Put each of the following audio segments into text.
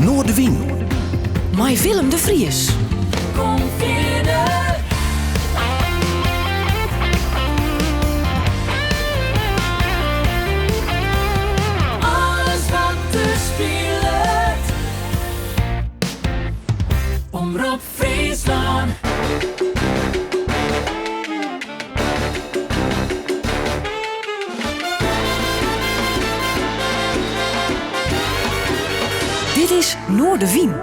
Noardewyn. Mei Willem de Vries. Kom fierder. Alles wat der spilet. Omrop Fryslân. Dit is Noardewyn.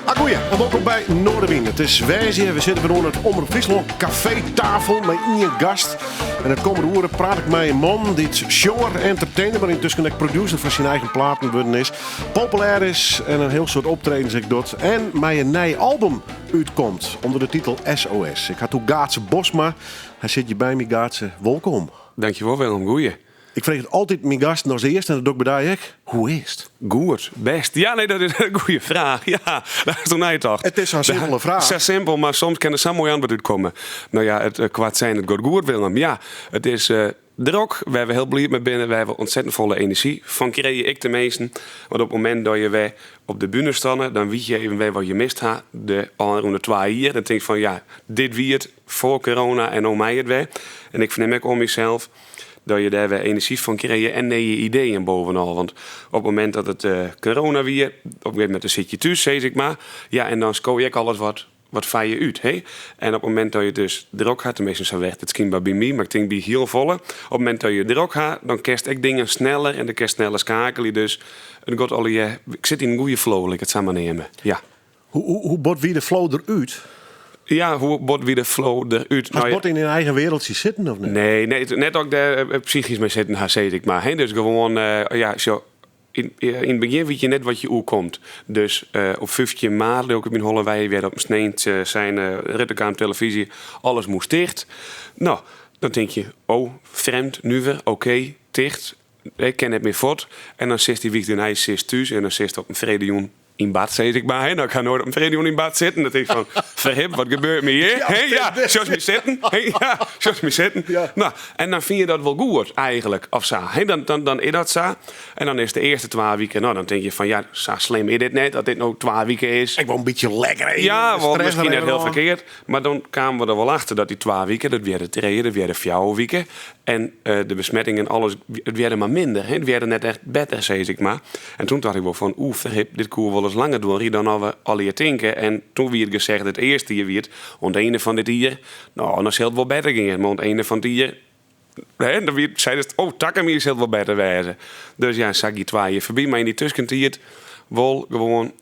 Agoeie en wolkom by Noardewyn. It is woansdei, we sitte wer oan it Omrop Fryslân kafeetafel mei ien gast. En it kommende oere praat ik mei in man dy't sjonger, entertainer, mar yntusken ek producer fan syn eigen platen wurden is. Populêr is en in hiel soad optredens ek docht. En mei in nij album útkomt ûnder de titel SOS. Ik ha it oer Gaatze Bosma. Hy sit hjir by my. Gaatze, wolkom. Dankjewol Willem, goeie. Ik freegje it altyd myn gasten as earste en dat doch ik by dy ek. Hoe is it? Goed, bêst. Ja, nee, dat is in goeie fraach. Ja, dêr hast oer neitocht. It is sa'n simpele fraach. Sa simpel, mar soms kin der sa'n moai antwurd útkomme. No ja, it koart sein, it giet goed Willem. Ja, it is drok, wêr't we hiel bliid mei binne, wêr't we ontzettend folle enerzjy fan krije, ik teminsten. Want op it momint dat je wer op de bühne steane, dan wit je even wer wat je mist ha de ôfrûne twa jier. Dan tink je fan ja, dit wie it foar corona en no mei it wer. En ik fernim ek oan mysels dat je dêr wer enerzjy fan krije en nije ideeën bovenal. Want op it momint dat it corona wie, op in gegeven momint dan sit je thús, sis ik mar. Ja, en dan sko je ek alles wat wat foar je út. Hè? En op it momint dat je dus drok ha, teminsten sa werkt it skynber by my, mar ik tink by hiel folle, op it momint dat je drok ha, dan kinst ek dingen sneller en dan kinst sneller skeakelje. Dus it giet allegear, ik sit yn in goede flow, lit ik it sa mar neame. Ja. Hoe, hoe, hoe bot wie de flow derút? Ja, hoe bot wie de flow derút? Hast bot yn dyn eigen wereldje sitten of net? Nee, nee, net dat ik dêr eh, psychysk mei sitten ha, sis ik mar. Hè? Dus gewoan, eh, ja, sjo, yn yn it begjin wit je net wat je oerkomt. Dus eh, op 15 maart, leau ik út myn holle wei, wer op in snein sein Rutte kaam televyzje, alles moast ticht. No, dan tink je, oh, frjemd, nuver, oké, ticht. Ik kin net mear fuort. En dan sitst dy wyks dêrnei sitst thús en dan sitst op in freedtejûn yn bad, sis ik mar. Hè? No, ik ha noait op in freedtejûn yn bad sitten. Dan tink ik fan, ferhip, wat gebeurt my hjir? Hè? Ja, sjochst my sitten? Hè? Ja, sjochst my sitten? No, en dan fyn je dat wol goed eigenlik, of sa. Hè? Dan, dan, dan is dat sa. En dan is de earste twa wiken, no, dan tink je fan, ja, sa slim is dit net, dat dit no twa wiken is. Ek wol in bytsje lekker even. Ja, de wol stress miskien der net even hiel ôf. ferkeard. Mar dan kamen we der wol achter dat dy twa wiken, dat wierde trije, dat wierde fjouwer wiken. En de besmetting en alles, it wierde mar minder. Hè? It wierde net echt better, sis ik mar. En toen tocht ik wol fan, oeh, ferhip, dit koe wolris langer duorje dan as we allegear tinke. En toen wie it gezegd, it earste jier wie it, oan it ein fan dit jier, no, dan sil it wol better gean. Mar oan it ein fan it jier, hè, dan wie, sei it, oh, takom jier sil it wol better wêze. Dus ja, sa gie twa jier foarby. Mar yn dy tuskentiid wol gewoan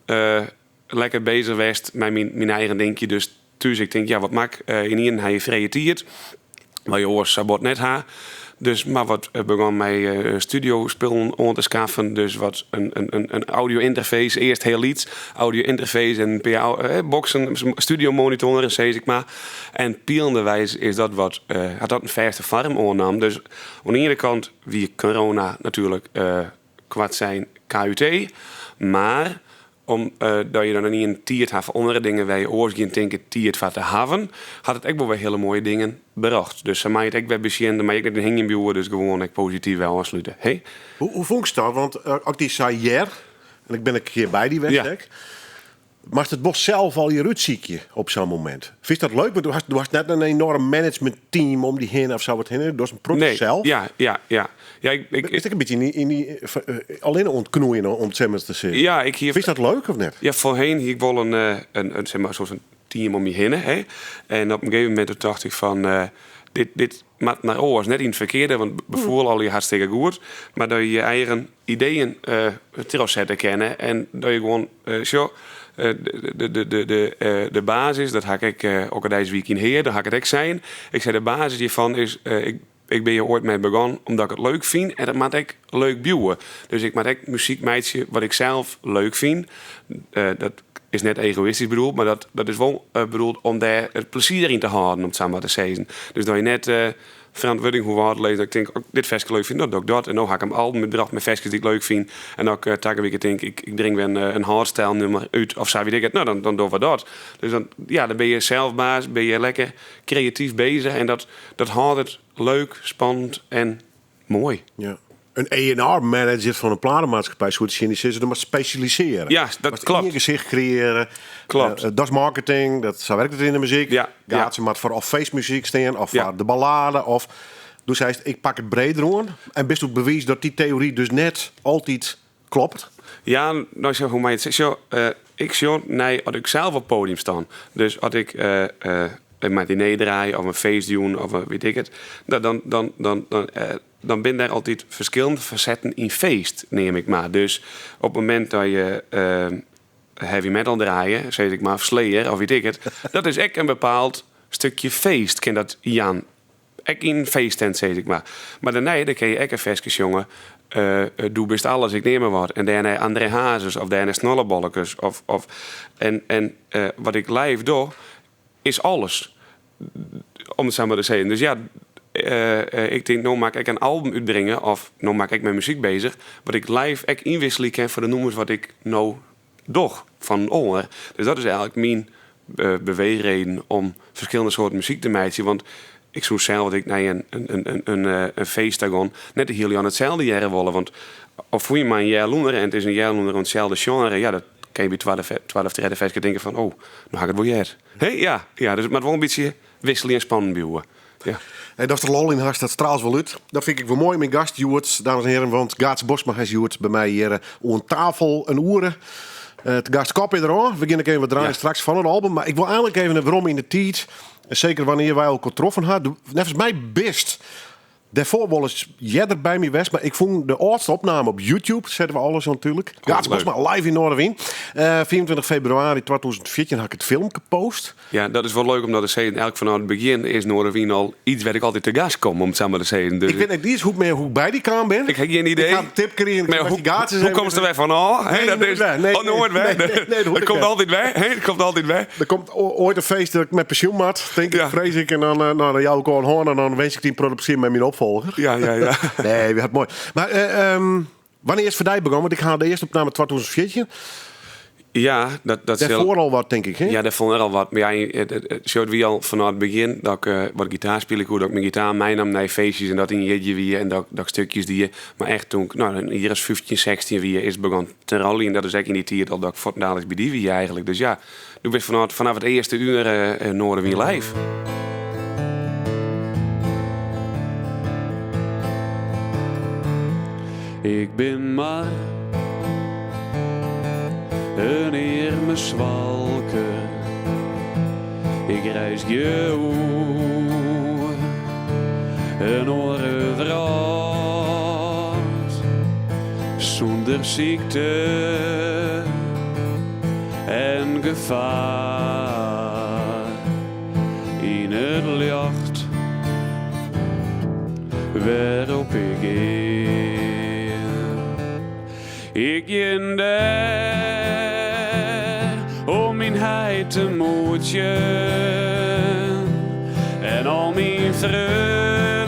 lekker bezich west mei myn eigen dinkje. Dus thús, ik tink, ja, wat mak, ynienen ha je frije tiid, wat je oars sa bot net ha. Dus mar wat begûn mei studiospullen oan te skaffen. Dus wat in audio-ynterface, earst hiel lyts, audio-ynterface en in pear boksen, studiomonitoaren, sis ik mar. En pilenderweis is dat wat, hat dat in fêste foarm oannaam. Dus oan de iene kant wie corona natuerlik koart sein KUT, mar om dat je dan ynienen tiid ha foar oare dingen wêr je oars gjin tinke tiid foar te hawwen, hat it ek wol wer hiele moaie dingen brocht. Dus sa mei je it ek wer besjen, dêr mei je ek net yn hingjen bliuwe, dus gewoan ek posityf wer ôfslute. He? Hoe fûnst dat? Want as ik dy sa hear, en ik bin in kear by dy west ek, Moatst it wol sels allegear útsykje op sa'n momint. Fynst dat leuk? Want do hast net in enoarm managementteam om dy hinne of sa wat hinne. Do dochst in protte Nee, sels. ja, ja, ja. Ja, ik, ik, Bist ek in bytsje yn dy, allinne oan it knoeien om it sa mar te sizzen. Ja, ik hie Fynst dat leuk of net? Ja, foarhinne hie ik wol in, sis mar, soart fan team om my hinne. Hè. En op in gegeven momint tocht ik fan, dit moat mar oars. Net yn it ferkearde, want befoel allegear hartstikke goed. Mar dat je je eigen ideeën trochsette kinne en dat je gewoan, sjoch, de basis, dat ha ik ek okkerdeis wie ik yn Heer, dêr ha ik it ek sein. Ik sei de basis hjirfan is, ik bin hjir oait mei begûn omdat ik it leuk fyn en dat moat ek leuk bliuwe. Dus ik moat ek muzyk meitsje wat ik sels leuk fyn. Dat is net egoïstysk bedoeld, mar dat is wol bedoeld om dêr it plezier yn te hâlden, om it sa mar te sizzen. Dus dat je net ferantwurding hoege ôf te lizzen. Dat ik tink, as ik dit ferske leuk fyn, dan doch ik dat. En no ha ik in album útbrocht mei ferskes dy't ik leuk fyn. En as ik takom wike tink, ik bring wer in hardstyle nûmer út of sa, wit ik it, no, dan dogge we dat. Dus dan, ja, dan binne je sels baas, binne je lekker kreatyf bezich en dat hâldt it leuk, spannend en moai. Ja. In A&R-manager fan in platenmaatskippij soe tsjin dy sizze, do moatst spesjalisearje. Ja, dat Moatst klopt. ien gesicht kreëarje. Klopt. Dat is marketing, dat, sa wurket it yn de muzyk. Gaatse moat foar of feestmuzyk stean, of foar de ballade. Of, do seist, ik pak it breder oan. En bist it bewiis dat dy teory dus net altyd kloppet? Ja, no, sa, hoe mei it sjoch, ik sjoch nei as ik sels op it podium stean. Dus as ik in matinee draai of in feestjûn of wit ik it, no, dan binne der altyd ferskillende fasetten yn feest, neam ik mar. Dus op it momint dat je heavy metal draaie, sis ik mar, of Slayer of wit ik it, dat is ek in bepaald stikje feest, kin dat jaan. Ek yn in feesttent, sis ik mar. Mar dêrnei, dan kin je ek in ferske sjonge, Doe bist alles, ik neam mar wat. En dêrnei André Hazes of dêrnei Snollebollekes. Of, en wat ik live doch, is alles. Om it sa mar te sizzen. Dus ja, ik tink, no moat ik in album útbringe of no moat ik mei muzyk beuzich, wat ik live ek ynwikselje kin foar de nûmers wat ik no doch fan in oar. Dus dat is eigentlik myn beweechreden om ferskillende soarten muzyk te meitsjen. Want ik soe sels, as ik nei in feest ta gean, net de hiele jûn itselde hearre wolle. Want of fûn je mar in healûner en it is in healûner oan itselde sjenre, ja, dat kin je by twadde of tredde ferske tinke fan, oh, no ha ik it wol heard. Hè, ja, dus it moat wol in bytsje wikselje en spannend bliuwe. Ja. En datst der lol yn hast, dat straalt wol út. Dat fyn ik wol moai, myn gast hjoed, dames en hearen, want Gaatze Bosma is hjoed by my hjir oan tafel in oere. Te gast Kop is der We gean ek even wat draaien straks fan it album. Mar ik wol eigentlik even werom yn de tiid. En seker wannear wy elkoar troffen ha. Neffens my bist dêrfoar wolris earder by my west, mar ik fûn de âldste opname op YouTube, sette we alles natuerlik. Oh, Gaatze leuk. Bosma live yn Noardewyn. 24 februari 2014 ha ik it filmke post. Ja, dat is wol leuk om dat te sizzen. Elk fanôf it begjin is Noardewyn al iets wêr't ik altyd te gast kom, om it sa mar te sizzen. Dus Ik wit net iens hoe't mear hoe ik by dy kaam bin. Ik ha gjin idee. Ik ha in tip krigen. Maar Ik die gaatjes hoe even- komst der wer fan ôf? Hè, Nee, dat noait is wer. Nee, Oh, noait nee, wer. nee, nee, dat hoort Het ik komt net. altyd wer. Hè, it komt altyd wer. Der komt oait in feest dat ik mei pensjoen moat, tink ik, frees ik. En dan, no, dan jou ik al in hân en dan winsk ik dy in protte plezier mei myn opfolger. Ja. Nee, we hat moai. Mar wannear is it foar dy begûn? Want ik ha de earste opname 2014. Ja, dat sil Dêrfoar al wat, tink ik, hè? Ja, dêrfoar al wat. Mar ja, it sjocht wie al fanôf it begjin dat ik wat gitaar spylje koe, dat ik myn gitaar meinam nei feestjes en dat yn jierdei wie en dat ik stikjes die. Mar echt toen ik, no, in jier as 15, 16 wie, is it begûn te roljen. En dat is ek yn dy tiid al dat ik fuortendaliks by dy wie eigentlik. Dus ja, doe bist fanôf it earste uur Noardewyn live. Ik bin mar in earme swalker. Ik reizgje oer in oare wrâld sûnder sykte en gefaar yn it ljocht wêrop ik gean. Ik gean dêr om myn heit te moetsjen en al myn freonen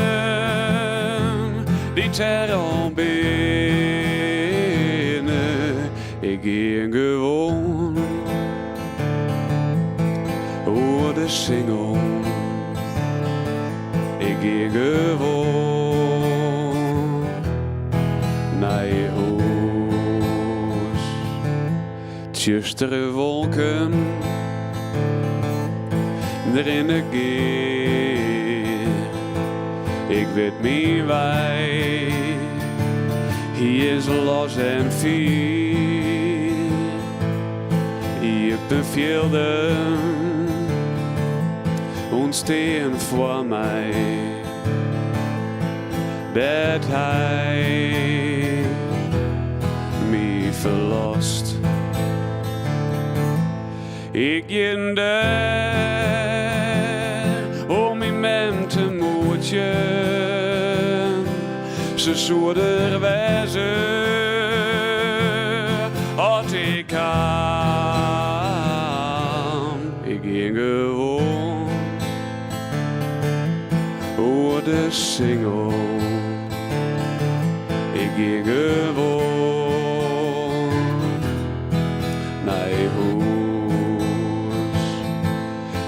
dy't dêr al binne. Ik gean gewoan oer de singel. Ik gean gewoan nei hûs. Tsjustere wolken rinne gear. Ik wit myn wei, hy is los en fier. Iepen fjilden ûntstean foar my, dêr't hy my ferlost. Ik gean dêr om myn mem te moetsjen. Se soe der wêze as ik kaam. Ik gean gewoan oer de singel. Ik gean gewoan nei hûs.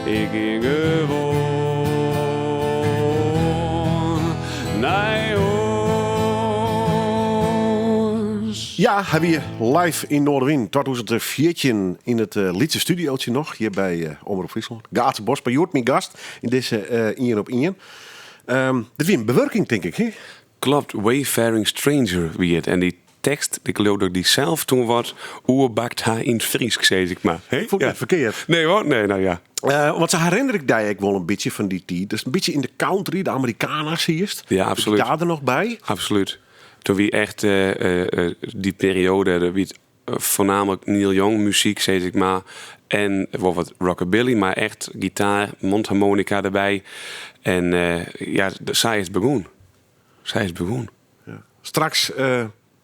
Ik gean gewoan nei hûs. Ja, hy wie live yn Noardewyn 2014 yn it lytse studiootje noch, hjir by Omrop Fryslân. Gaatze Bosma, hjoed myn gast yn dizze ien op ien. Dit wie in bewurking, tink ik, hè? Klopt, Wayfaring Stranger wie it. En dy tekst, ik leau dat ik dy sels toen wat oerbakt ha yn it Frysk, sis ik mar. Hè? Fûn ik net ferkeard. Nee hoor, nee, nou ja. Want sa herinner ik dy ek wol in bytsje fan dy tiid. Dus in bytsje yn de country, de Americana siest. Ja, absolút. De gitaar der noch by. Absolút. Toen wie echt dy perioade, dat wie foarnaamlik Neil Young muzyk, sis ik mar. En wol wat rockabilly, mar echt gitaar, mondharmonica derby. En ja, sa is it begûn. Sa is it begûn. Ja. Straks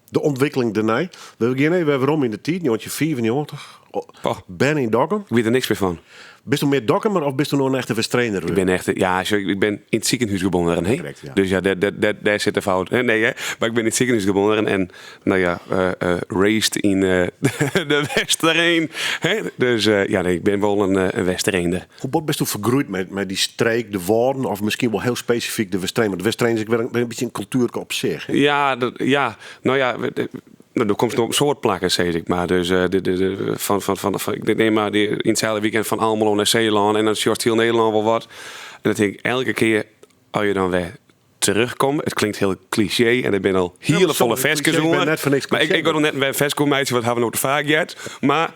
de ûntwikkeling dêrnei. We gean even wer werom yn de tiid, 1995. Oh. Berne yn Dokkum. Ik wit der niks mear fan. Bisto mear Dokkumer of bisto no in echte Westrener? Ik bin echt, ja, sjoch, ik bin yn it sikehûs geboren, hè? Krekt, ja. Dus ja, dêr sit de fout. Nee, hè? Mar ik bin yn it sikehûs geboren en, no ja, raised yn de Westereen. Hè? Dus ja, nee, ik bin wol in Westereender. Hoe bot bisto fergroeid mei dy streek, de Wâlden of miskien wol hiel spesifyk de Westereen? Want de Westereen is ek wer in bytsje in kultuerke op sich. Hè? Ja, dat, ja, no ja, no, do komst op in soad plakken, sis ik mar. Dus de, de, de, fan, fan, fan, fan, ik neam mar dy, yn itselde weekend fan Almelo nei Seelân en dan sjochst hiel Nederlân wol wat. En dan tink ik elke kear, as je dan wer terugkomme, it klinkt hiel klisjee en der binne al hiele folle ferskes oer. Net foar niks Mar ik wol net wer in ferske meitsje, want hawwe we no te faak heard. Mar,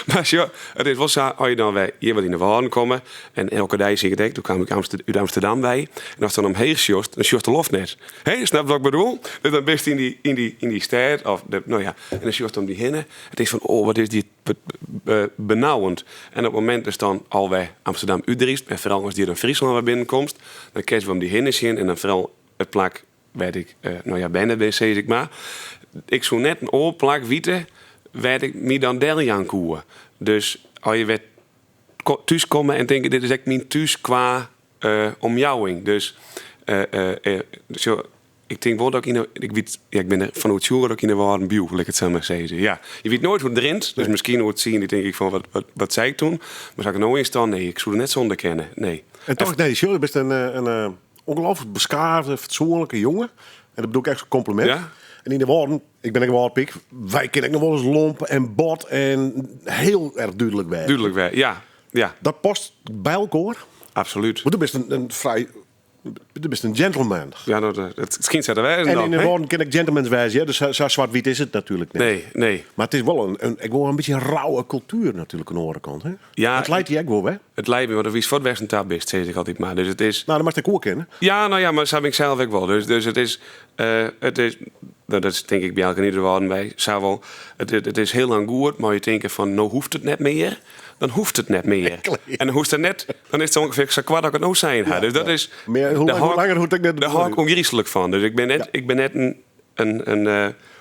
mar sjoch, it is wol sa, as je dan wer hjir wat yn de Wâlden komme, en elke dei sis ik it ek, doe kaam ik út Amsterdam wei, en ast dan omheech sjochst, dan sjochst de loft net. Hè, snap wat ik bedoel? Dus dan bist yn dy, yn dy, yn dy stêd, of de, no ja, en dan sjochst om dy hinne. It is fan, oh, wat is dit benauwend. En op it momint datst dan alwer Amsterdam útrydst, en foaral ast hjir in Fryslân wer binnenkomst, dan kinst wer om dy hinne sjen en dan foaral it plak wêr't ik, no ja, berne bin, sis ik mar. Ik soe net in oar plak witte wêr't ik my dan deljaan koe. Dus as je wer thús komme en tinke, dit is ek myn thús kwa omjouwing. Dus sjoch, ik tink wol dat ik yn de, ik wit, ja, ik bin der fan oertsjûge dat ik yn de Wâlden bliuw, lit ik it sa mar sizze. Ja, je wit noait hoe't it rint, dus miskien oer tsien jier tink ik fan wat, wat, wat sei ik toen? Mar sa ik der no yn stean, nee, ik soe der net sûnder kinne, nee. En toch, nee, sjoch, do bist in ongelooflijk beskaafde, fatsoenlike jonge. En dat bedoel ik echt as kompliment. Ja. En yn de Wâlden, ik bin ek in Wâldpyk, wy kinne ek noch wolris lomp en bot en hiel erch dúdlik wêze. Dúdlik wêze, ja. Ja. Dat past by elkoar. Absolút. Want do bist in frij, do bist in gentleman. Ja, dat skynt sa te wêzen En dan, yn de hè? Wâlden kin ek gentlemans wêze, hear. Dus sa swart-wyt is it natuerlik net. Nee, nee. Mar it is wol ek wol in bytsje in rauwe kultuer natuerlik oan de oare kant, hè? Ja. It leit dy ek wol, hè? It leit my, want do witst fuort wêr'tst oan ta bist, sis ik altyd mar. Dus it is. No, dan moatst ek oer kinne. Ja, no ja, mar sa bin ik sels ek wol. Dus, dus it is, it is, no, dat is tink ik by elkenien de Wâlden by sa wol. It is hiel lang goed, mar je tinke fan no hoecht it net mear. Dan hoecht it net mear. En dan hoecht it net, dan is it ûngefear sa koart as ik it no sein ha. Dus dat is, Mear, hoe dêr lang, hoe langer hoecht ik net dêr hâld ik ûngriislik fan. Dus ik bin net, ik bin net in,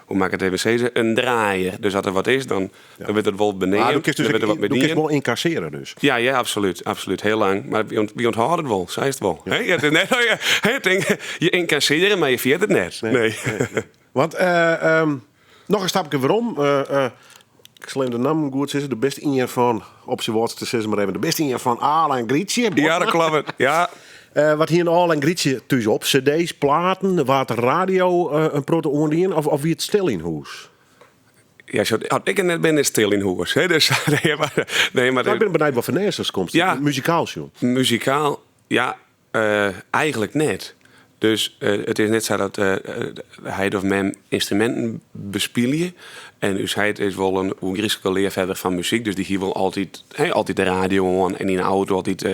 hoe moat ik it even sizze, in draaier. Dus as der wat is, dan, dan wurdt it wol beneamd. Mar do kinst dus dan wurdt der wat do mei kinst dien. wol ynkassearje dus. Ja, ja, absolút, absolút. Hiel lang. Mar wy ûnthâlde it wol, sa is it wol. Hè? Ja, it is net, hè, tink, je ynkassearje, mar je ferjitte it net. Nee. Want noch in stapke werom. Ik sil even de nammen goed sizze. Do bist ien fan, op syn Wâldsk te sizzen mar even, do bist ien fan Ale en Grytsje. Ja, dat kloppet. Ja. Wat hiene Ale en Grytsje thús op? CD's, platen, waard de radio in protte oandien of wie it stil yn hûs? Ja, sjoch, as ik der net bin, is it stil yn hûs. Hè? Dus, nee, mar, nee, mar, Ik bin benijd wat foar nêst komst. Ja. Muzikaal sjoen. Muzikaal, ja, Eigenlik net. Dus it is net sa dat heit of mem ynstruminten bespylje. En ús heit is wol in oergryslike leafhawwer fan muzyk, dus dy hie wol altyd, hè, altyd de radio oan en yn 'e auto altyd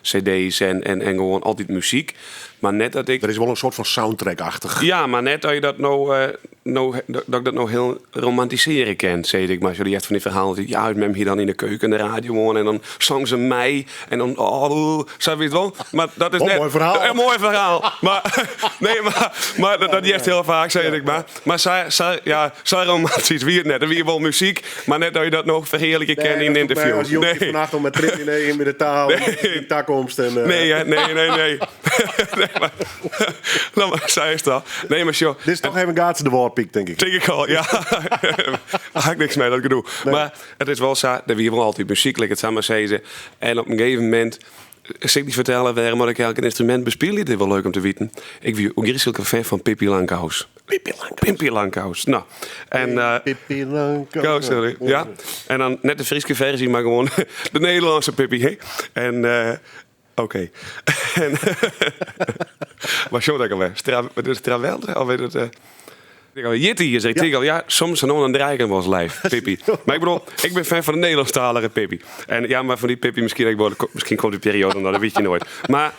cd's en gewoan altyd muzyk. Mar net dat ik. Der is wol in soart fan soundtrack-achtich. Ja, mar net dat je dat no, no, dat ik dat no hiel romantisearje kin, sis ik mar. Sjoch, dy heart fan dy ferhalen, dat ja, ús mem hie dan yn de keuken de radio oan en dan song se mei en dan, oh, sa witst wol. Mar dat is Wol net moai ferhaal. In moai ferhaal. Mar, nee, mar dat hearst hiel faak, sis ik mar. Mar sa, sa, ja, sa romantysk wie it net. Der wie wol muzyk, mar net dat je dat noch ferhearlikje kin yn in ynterview. As jonkje fan acht om mei 13 by de taal, de takomst. En, Nee, hè, nee, nee, nee. Nee, mar, no, mar sa is it al. Nee, mar sjoch. Dit is toch even Gaatse de Wâldpyk, tink ik. Tink ik al, ja. Dêr ha ik niks mei, dat gedoe. Mar it is wol sa, der wie wol altyd muzyk, lit ik it sa mar sizze. En op in gegeven momint sil ik dy fertelle wêrom dat ik elk ynstrumint bespylje. Dit is wol leuk om te witten. Ik wie ûngryslike fan fan Pippi Langkous. Pippi Langkous. Pippi Langkous. Nou, en, uh, Pippi Langkous. Sorry. Ja. En dan net de Fryske ferzje, mar gewoan de Nederlânske Pippi. Hè? En uh, oké. Okay. Mar sjoch dat alwer. Stra, wat is het, Strawelder? Of weet het, uh, Jitty is, ik denk al, ja, soms dan draai ik hem wel eens live, Pippi. Maar ik bedoel, ik ben fan van de Nederlandstalige Pippi. En ja, maar van die Pippi misschien, ik word, misschien komt die periode nog, dat weet je nooit. Maar,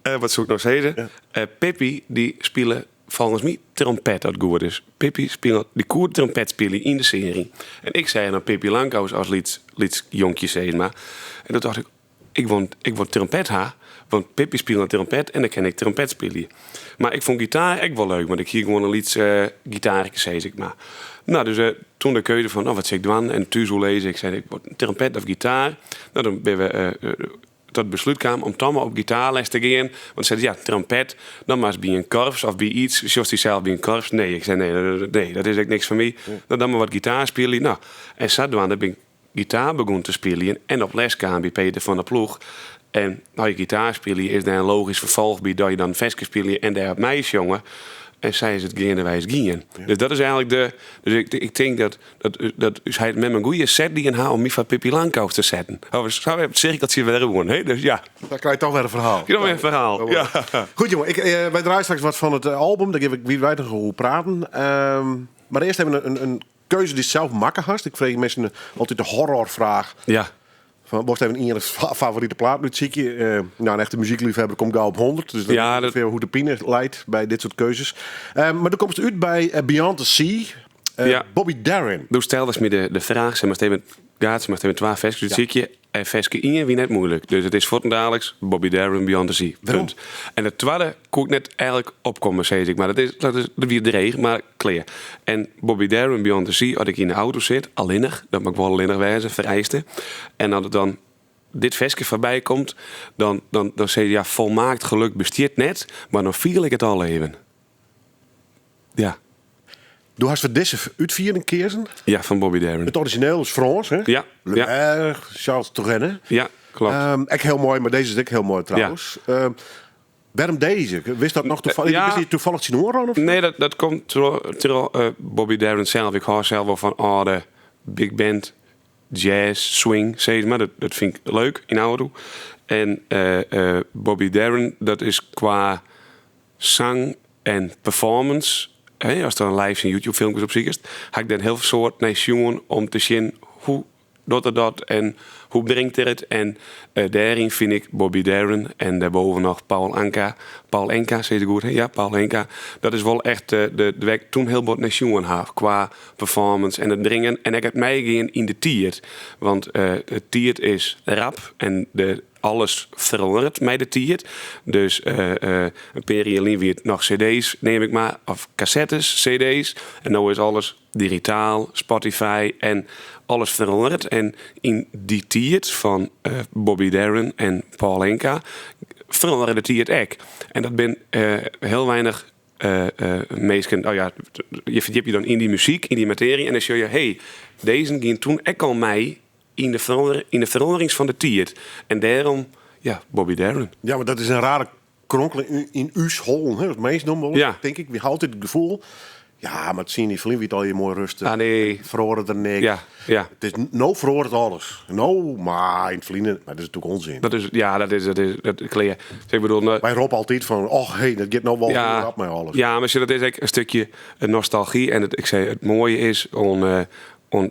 uh, wat zou ik nog zeggen? Ja. Pippi, die spelen volgens mij trompet dat goed is. Pippi speelt, die koer trompet spelen in de serie. En ik zei dan Pippi Langkous als lyts jonkje, zeg maar. En toen dacht ik, ik wil trompet ha, want Pippi speelt een trompet en dan kan ik trompet spelen. Maar ik vond gitaar ook wel leuk, want ik hier gewoon een lyts gitaartje, zei ik maar. Nou, dus toen de keuze van, nou, wat zeg ik doen? En thuis hoe lezen, ik zei, ik word trompet of gitaar. Nou, dan ben we tot besluit kwam om dan maar op gitaarles te gaan. Want ze zeiden, ja, trompet, dan maar eens bij een korps of bij iets. Zoals die zelf bij een korps. Nee, ik zei, nee, nee, dat is echt niks voor mij. Nou, dan maar wat gitaar spelen. Nou, en zat dan ben ik gitaar begon te spelen en op les kwam bij Peter van der Ploeg. En nou, je gitaar spelen is daar een logisch vervolg bij dat je dan veske spelen en daar op mij jongen. En zij is het gaandewijs gien. Ja. Dus dat is eigenlijk de. Dus ik denk dat hij met mijn goede set die een haal om mij van Pippi Langkous te zetten. Of zo het cirkeltje weer gewoon. Hè? Dus ja. Dan krijg je toch weer een verhaal. Ja, weer een verhaal. Ja. Goed jongen, wij draaien straks wat van het album. Daar geef ik wie weet nog hoe praten. Maar eerst even een keuze die zelf makkelijk had. Ik vraag mensen altijd de horrorvraag. Ja. Van, wordt even in je favoriete plaat nu zie je. Nou, een echte muziekliefhebber komt gauw op 100. Dus dat ja, is ongeveer hoe de pine leidt bij dit soort keuzes. Maar dan komt het uit bij Beyond the Sea. Ja. Bobby Darin. Toen stelde ze me de vraag, zeg maar, Steven, gaat ze maar Steven 12 versjes, dus zie je. En versje in wie net moeilijk. Dus het is voortdurend Bobby Darin, Beyond the Sea. Waarom? Punt. En het tweede kon ik net eigenlijk opkomen, zei ik. Maar dat is de wie dreig, maar clear. En Bobby Darin, Beyond the Sea, als ik in de auto zit, alleenig, dat mag ik wel alleenig wijzen, vereiste. En als het dan dit versje voorbij komt, dan zei je, ja, volmaakt geluk bestiert net, maar dan viel ik het al even. Ja. Du hast voor deze uitviering keersen? Ja, van Bobby Darin. Het origineel is Frans, hè? Ja, Le ja. Maire, Charles Trenet. Ja, klopt. Echt heel mooi, maar deze is ook heel mooi trouwens. Ja. Waarom deze? Wist dat nog toevallig? Ja. Wist je toevallig zien horen? Of? Nee, dat komt door Bobby Darin zelf. Ik hou zelf wel van oude big band, jazz, swing, zeg maar. Dat vind ik leuk in auto. En Bobby Darin, dat is qua zang en performance. Hè, als er een live zijn YouTube filmpjes op ziet, ga ik dan heel veel soort naar jongen om te zien hoe doet er dat en hoe brengt er het. En daarin vind ik Bobby Darin en daarboven nog Paul Anka. Paul Anka, zeg je goed, hè? Ja, Paul Anka. Dat is wel echt de werk toen heel wat naar jongen had qua performance en het dringen. En ik heb mij gaan in de tiert. Want het tiert is rap en de alles verandert met de tiert. Dus een periode wie het nog cd's, neem ik maar, of cassettes, cd's. En nu is alles digitaal, Spotify en alles verandert. En in die tiert van Bobby Darin en Paul Anka veranderde de tiert ook. En dat ben heel weinig mensen. Oh ja, je verdiept je dan in die muziek, in die materie. En dan zie je, hey, deze ging toen ook al mij in de verandering van de tiert. En daarom, ja, Bobby Darin. Ja, maar dat is een rare kronkeling in uw school, hè? Dat meest noemen we, denk ik. We houden het gevoel. Ja, maar het zien die vriend wie het al je mooi rustig. Ah, nee. Verhoren er niks. Ja, ja. Het is no verhoort alles. No, maar in het verleden, maar dat is natuurlijk onzin. Dat is, ja, dat is, dat is, dat kleer. Dus ik bedoel, nou, Wij roepen altijd van, oh, hey, dat gaat nou wel Ja. op met alles. Ja, maar dat is echt een stukje nostalgie. En het, ik zei, het mooie is om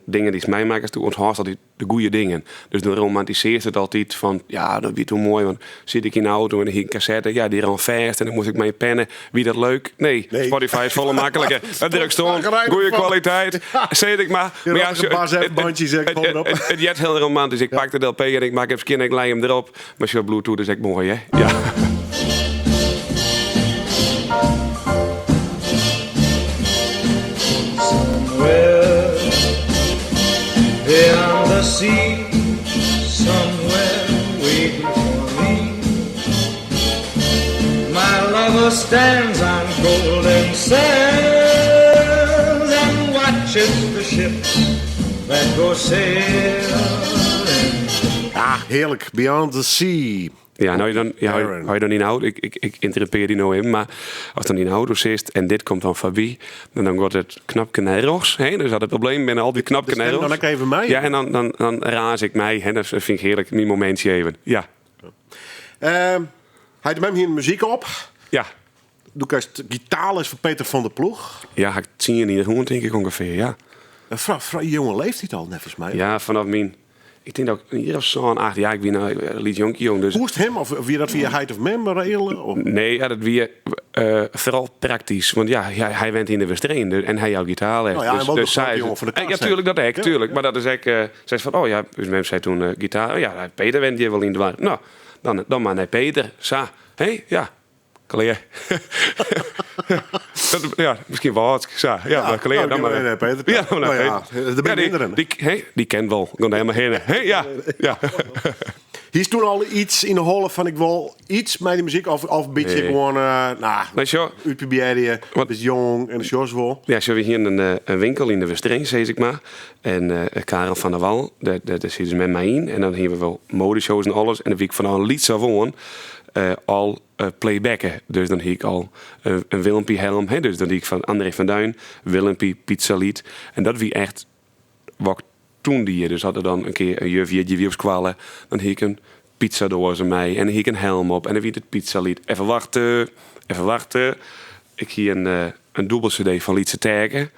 dingen die mij maken, toe onthoudt altijd de goede dingen. Dus dan romantiseert het altijd van, ja, dat wie hoe mooi, want zit ik in de auto en dan hier een cassette, ja, die ran vast en dan moet ik mijn pennen. Wie dat leuk? Nee, Nee. Spotify is volle makkelijker. Het drukt gewoon, Zagrijnig goede van. kwaliteit. Zit ik maar. Je Maar ja, rookt een paar bandjes, zeg, kom erop. het jet heel romantisch. Ik pak de LP en ik maak even skin en ik lei hem erop. Maar als je Bluetooth is echt mooi, hè? Ja. Somewhere beyond the sea, somewhere waiting for me. My lover stands on golden sands and watches the ships that go sailing. Ja, heerlijk. Beyond the Sea. Ja, no, dan, ja, as je dan yn 'e auto, ik ynterrumpearje dy no even, mar as dan yn 'e auto sitst en dit komt dan foarby, dan giet it knopke nei rjochts. Hè? Dus as it probleem binne al dy knopke nei rjochts. Dan ek even mei. Ja, en dan raas ik mei. Hè? Dat vind ik hearlik, myn momintsje even. Ja. Heit en mem hiene muzyk op. Ja. Doe krijst gitaarles fan Peter van der Ploeg. Ja, ha ik 10 jier hân, tink ik ûngefear, ja. Een frij jonge leeftijd al, neffens my. Ja, fanôf myn, ik tink dat ik in jier of sân, acht, ja, ik wie noch in lyts jonkje jong. Dus... Koest him, of wie dat fia heit of mem regele? Of? Nee, ja, dat wie foaral praktysk. Want ja, hy went yn de Westereen en hy jout gitaarles. Nou ja, en dus, dus jonge fan de kast. Ja, tuurlijk, dat ek, tuurlijk. Maar dat is ek, sei fan, oh ja, ús mem sei toen gitaar, oh ja, Peter went hjir wol yn it doarp. No, dan mar nei Peter, sa. Hé, ja. Klear. Dat, ja, miskien Wâldsk, sa. Ja, maar klear. Dan maar nei Peter. Ja, dan maar nei Peter. Der binne minderen. Die, hey, die kent wol. Gong dêr mar hinne. Hey, ja, ja. Hiest toen al iets yn 'e holle fan ik wol iets mei de muzyk of, of in bytsje Nee. gewoan, uh, nou, Nee, sjoch. útprobearje, Wat- bist jong en de sjochst wol. Ja, sjoch, we hienen in winkel yn de Westereen, sis ik mar. En Karel van der Wal, dêr siet dus mem mei yn. En dan hienen we wol modeshows en alles. En dan wie ik fanôf lyts af oan al playbacken. Dus dan hie ik al in Willempie helm. Hè, dus dan die ik fan André van Duin, Willempie, Pizzalied. En dat wie echt wat ik toen die. Dus as der dan in kear in juf jierdei wie op skoalle, dan hie ik in pizzadoaze mei en dan hie ik in helm op en dan wie it pizzalied. Even wachte, even wachte. Ik hie in dûbel cd fan Lytse Teake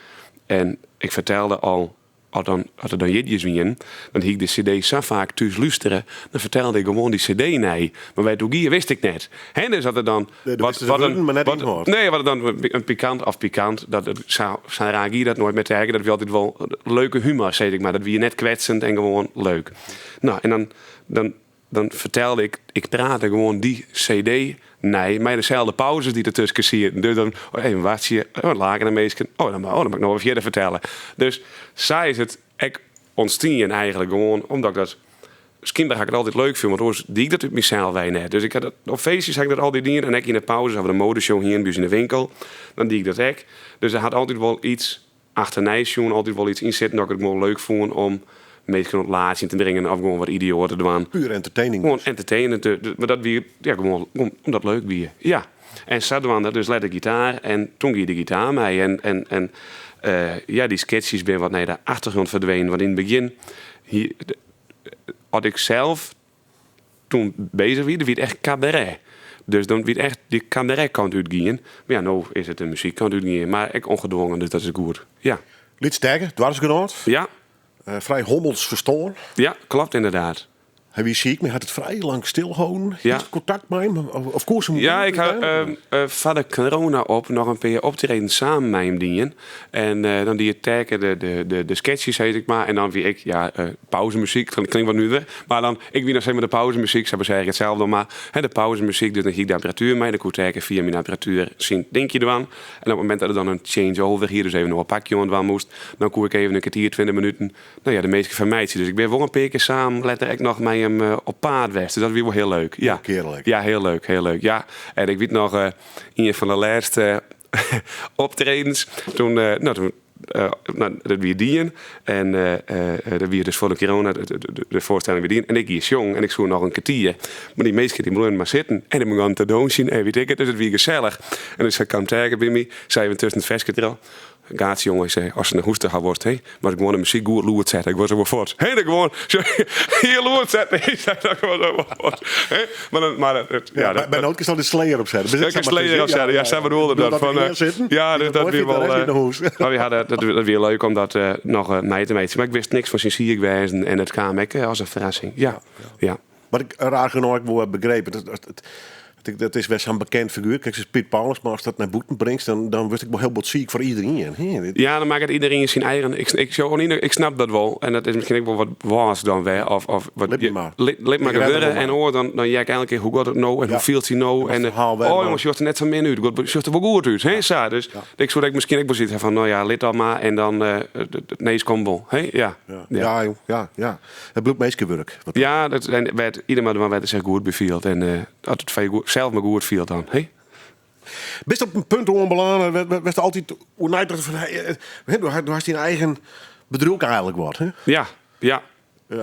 en ik fertelde al As dan, as der dan jierdeis wienen, dan hie ik de cd sa faak thús lústere, dan fertelde ik gewoan dy cd nei. Mar wêr't it oer gie, wist ik net. Hè, dus as der dan Nee, do wist de wurden, mar net de ynhâld. Nee, wat dan in pikant of pikant, dat, sa, sa raar gie dat noait mei Teake. Dat wie altyd wol leuke humor, sis ik mar. Dat wie net kwetsend en gewoan leuk. No, en dan Dan fertelde ik, ik prate gewoan dy cd nei, mei deselde pauzes dy't dertusken sieten. Dus dan, oh, even wachtsje, oh, laken de minsken, oh, dan, oh, dan moat ik noch wer fierder fertelle. Dus sa is it ek ûntstien eigentlik, gewoan omdat ik dat, skynber ha ik it altyd leuk fûn, want oars die ik dat út mysels wei net. Dus ik ha dat, op feestjes ha ik dat altyd dien en ek yn de pauzes, as we de modeshow hienen by ús yn de winkel, dan die ik dat ek. Dus der hat altyd wol iets achternei sjoen altyd wol iets yn sitten dat ik it gewoan leuk fûn om minsken oan it laatsjen te bringen of gewoan wat idioat te dwaan. Puur entertaining. Gewoan entertainen. Mar dat wie ja, gewoan omdat it leuk wie. Ja. En sadwaande dus letter gitaar en toen gie de gitaar mei. En ja, dy sketches binne wat nei de achtergrond ferdwenen. Want yn it begjin hie, as ik sels toen bezich wie, dan wie it echt kabaret. Dus dan wie it echt dy kabaretkant útgien. Mar ja, no is it de muzykkant útgien. Mar ek ongedwongen, dus dat is goed. Ja. Lyts Teake, doarpsgenoat. Ja. Frij hommels ferstoarn. Ja, klopt inderdaad. Hy wie siik, mar hat it frij lang stilholden. Ja. Hiest kontakt mei him? Of koest him Ja, ik ha foar de corona op noch in pear optredens samen mei him dien. En dan die Teake de sketches, sis ik mar. En dan wie ik, ja, pauzemuzyk, dat klinkt wat nuver. Mar dan, ik wie dan sis mar de pauzemuzyk, sa sei ik it sels dan mar. Hè, de pauzemuzyk, dus dan hie ik de apparatuer mei. Dan koe Teake fia myn apparatuer syn dinkje dwaan. En op it momint dat er dan in change-over hie, dus even noch in pakje oan dwaan moast, dan koe ik even in kertier, 20 minuten, nou ja, de minsken fermeitsje. Dus ik bin wol in pear kear samen letter ek noch mei him op paad west. Dus dat wie wol hiel leuk. Ja. Kearlik. Ja, hiel leuk, hiel leuk. Ja, en ik wit noch, ien fan de lêste optredens, toen, no, toen, no, dat wie dien. En dat wie dus foar de corona, de foarstelling wie dien. En ik gie sjongen en ik soe noch in kertier. Mar dy minsken dy bleaunen mar sitten. En dy begonnen te dûnsjen en wit ik it. Dus it wie gesellich. En dus kaam Teake by my, sei even tusken it ferske troch. Gaats jonge, ik sei, ast nei hûs ta wolst, hè, moatst gewoan de muzyk goed lûd sette. Ik wol sa wol fuort. Hè, dat gewoan hiel lûd sette. Ik sei, dat gewoan sa wol fuort. Hè, mar dan, mar dat, ja, Ja, dat, by nood kinst al de Slayer opsette. Ja, ik Slayer opsette, ja, sa bedoelde dat. Van, ja, dus dat wie wol. Mar we hadden, dat wie leuk om dat noch mei te meitsjen. Mar ik wist niks fan syn siik wêzen en it kaam ek as in ferrassing. Ja, ja. Wat ik raar genôch ek wol heb begrepen, dat is wer sa'n bekend figuer. Krekt as Piet Paulusma, mar ast dat nei bûten bringst, dan wurdst ek wol hiel bot siik foar iderien. Hè? Dit- Ja, dan makket iderien syn eigen. Ik snap dat wol. En dat is miskien ek wol wat wâldsk dan wer. Of wat, Lit my mar. Lit mar Ik red der gebeuren. wol En mei. oar, dan hear ik elke kear hoe giet it no en hoe fielt sy no. En En, het verhaal wer oh, dan. jonges, sjocht der net sa min út. God, sjocht der wol goed út. Hè, sa. Dus ik soe ek miskien ek wol sizze fan, no ja, lit dat mar. En dan, it nijs komt wol. Hè? Ja. Ja. Ja. Ja, jong. Ja, ja. It bliuwt minskewurk. Wat Ja, dat, en wêr't ieder mar wêr't er sich goed by fielt. En as it foar je sels mar goed fielt dan. Hè? Bist op in punt oanbelâne, wêr'tst altyd oer neitocht fan, hey, hè, do hast dyn eigen bedriuw eigentlik wat, hè? Ja, ja.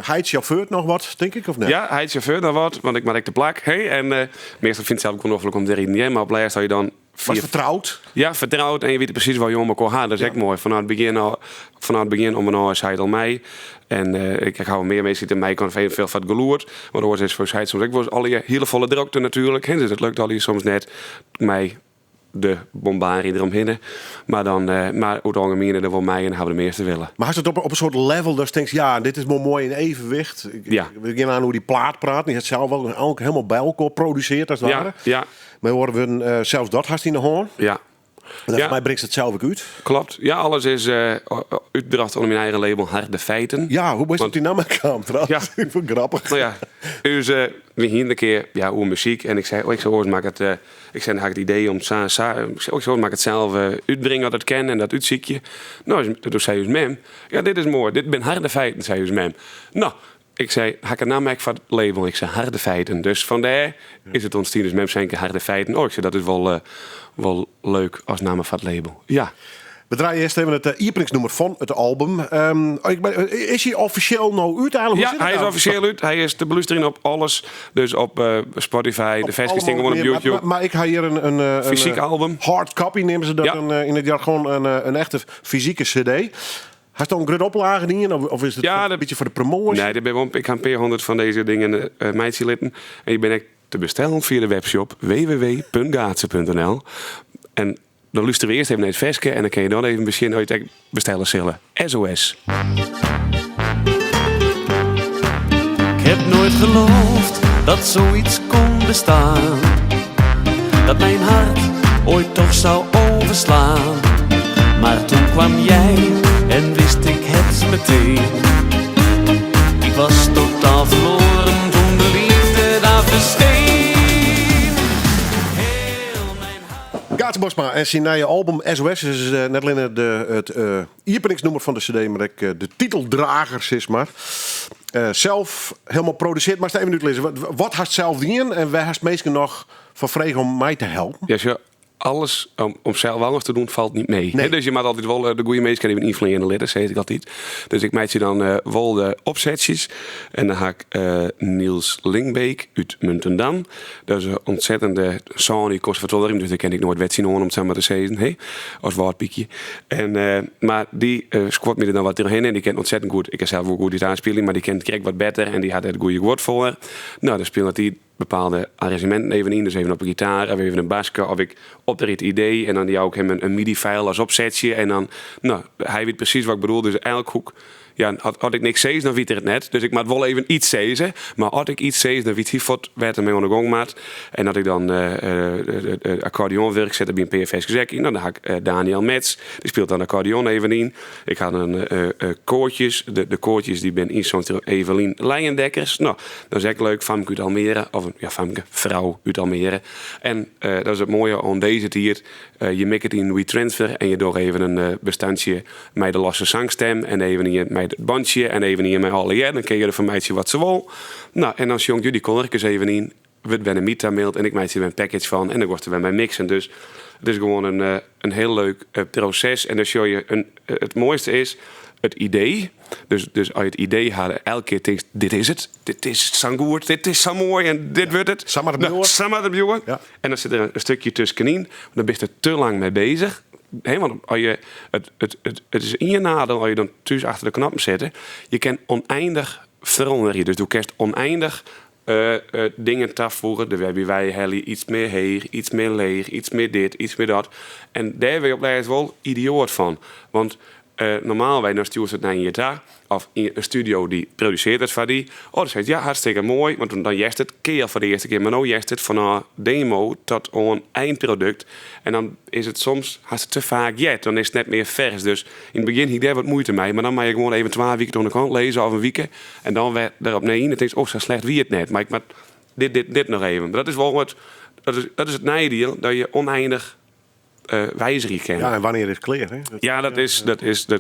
Heit sjauffeurt noch wat, tink ik, of net? Ja, heit sjauffeurt noch wat, want ik moat ek te plak. Hè? En meastal fynt sels wol noflik om te riden, hear, mar op lêst as je dan Was fertroud? Ja, fertroud en je witte presys wat je oan elkoar ha. Dat is ek moai. Fanôf it begjin al, fanôf it begjin om en ôf is heit al mei. En ik ha mear minsken dy't mei kan veel foar it gelûd. Want oars is foar heit soms ek wolris allegear hiele folle drokte natuerlik. Hè, dus dat lukt allegear soms net mei de bombaarje deromhinne. Mar dan, mar oer it algemien der wol mei en hawwe de measte wille. Mar hast it op in soart level datst tinkst, ja, dit is wol moai yn evenwicht. We gean aan oer dy plaat praten. Dy hat sels wol helemaal by elkoar produseard as it ware. Mei oare wurden, sels dat hast yn de hân. En foar my bringst it sels ek út. Klopt. Ja, alles is útbrocht ûnder myn eigen label Harde Feiten. Ja, hoe bist op dy namme kaam trouwens? Ja. Ik fûn it grappich. No ja, ús, we hiene in kear, ja, oer muzyk en ik sei, oh, ik soe oars makke it, ik sei, dan ha ik it idee om sa en sa, ik sei, oh, ik soe oars makke it sels útbringe as it kin en dat útsykje. No, doe sei ús mem, ja, dit is moai, dit binne harde feiten, sei ús mem. No, ik sei, ha ik in namme ek foar it label? Ik sei, Harde Feiten. Dus fandêr is it ûntstien. Dus mem sei in kear Harde Feiten. Oh, ik sei, dat is wol, wol leuk as namme foar it label. Ja. We draaie earst even it iepeningsnûmer fan it album. Is hy offisjeel no út eigenlijk? Ja, hy is offisjeel út. Hy is te belústerjen op alles. Dus op Spotify, de ferskes stean gewoan op YouTube. Mar ik ha hjir in fysyk album. Hard copy neame se dat yn it jargon, in echte fysike CD. Hast al in grutte oplage dien of is it in bytsje foar de promoasje? Nee, der binne ik ha in pear hûndert fan dizze dingen meitsje litten. En je binne ek te bestellen fia de webshop www.gaatse.nl. En dan lústerje we earst even nei it ferske en dan kinne je dan even besjen oft je it ek bestelle sille. SOS. Ik heb nooit geloofd dat zoiets kon bestaan. Dat mijn hart ooit toch zou overslaan. Maar toen kwam jij en wist ik het meteen. Ik was totaal verloren toen de liefde daar verscheen. Heel mijn hart. Gaatze Bosma en syn nije album SOS is net allinne it iepeningsnûmer fan de CD, mar ek de titeldrager, sis mar. Sels helemaal produseard. Moatst even útlizze, wat hast sels dien en wêr hast minsken noch foar frege om mei te helpen? Ja, sjoch, alles om sels alles te doen falt net mei. Nee. Dus je moatte altyd wol de goede minsken even ynfleane litte, sis ik altyd. Dus ik meitsje dan wol de opsetsjes. En dan ha ik Niels Lingbeek út Muntendam. Dat is in ontzettende sâny konservatorium, dus dêr kin ik noait wet tsjin oan, om it sa mar te sizzen, hè? As wâldpykje. En, mar dy skuort my der dan wat trochhinne en dy kin ontzettend goed. Ik kin sels wol goed gitaar spylje, mar dy kin it krekt wat better en dy hat der it goede guod foar. No, dan spilet dy bepaalde arrangeminten even yn, dus even op 'e gitaar of even in baske of ik opper it idee en dan jou ik him in midi-file as opsetsje en dan, no, hy wit presys wat ik bedoel, dus elk hoek Ja, as ik niks sis, dan wit er it net. Dus ik moat wol even iets sizze. Mar as ik iets sis, dan wit hy fuort wêr't er mei oan de gong moat. En as ik dan akkordeonwurk set der by in pear ferskes ek yn, dan ha ik Daniel Metz, dy spilet dan akkordeon even yn. Ik ha dan koartjes, de koartjes dy binne ynsongen troch Evelien Leijendekkers. No, dat is ek leuk, famke út Almere, of ja, famke, frou út Almere. En dat is it moaie oan dizze tiid, Je mikke it yn WeTransfer en je dogge even in bestandsje mei de losse sangstem en even ien mei it bandsje en even ien mei allegear. Dan kinne je derfan meitsje wat se wol. No, en dan sjongt dy koarkes even yn, wurdt wer nei my ta maild en ik meitsje der wer in package fan en dan goast der wer mei mixen. Dus it is gewoan in hiel leuk proses en dan sjogge je in, it moaiste is it idee. Dus, dus as je it idee ha, elke kear tinkst, dit is it, dit is sa'n goed, dit is sa moai en dit wurdt it. Sa moat it bliuwe. Sa moat it bliuwe. En dan sit der in stikje tuskenyn, want dan bist der te lang mei bezich. Hè, want as je, it, it, it, it is ien nadeel as je dan thús achter de knoppen sitte. Je kin ûneinich feroarje. Dus do kinst ûneinich dingen tafoege. Der wêrby wy helje iets mear heech, iets mear leech, iets mear dit, iets mear dat. En dêr wurde je op lêst wol idioat fan. Want normaalwei dan stjoerst it nei ien ta, of in studio dy produsearret it foar dy. Oh, dan seist ja, hartstikke moai, want dan hearst it keal foar de earste kear. Mar no hearst it fanôf demo tot oan einprodukt. En dan is it soms, hast it te faak heard, dan is it net mear fers. Dus yn it begjin hie ik dêr wat muoite mei, mar dan moat je gewoan even twa wiken oan de kant lizze of in wike en dan wer derop nei yn en tinkst, oh, sa slecht wie it net. Mar ik moat dit, dit, dit noch even. Mar dat is wol wat, dat is it neidiel, dat je ûneinich wizigje kinne. Ja, en wannear is it klear? Hè? Ja, dat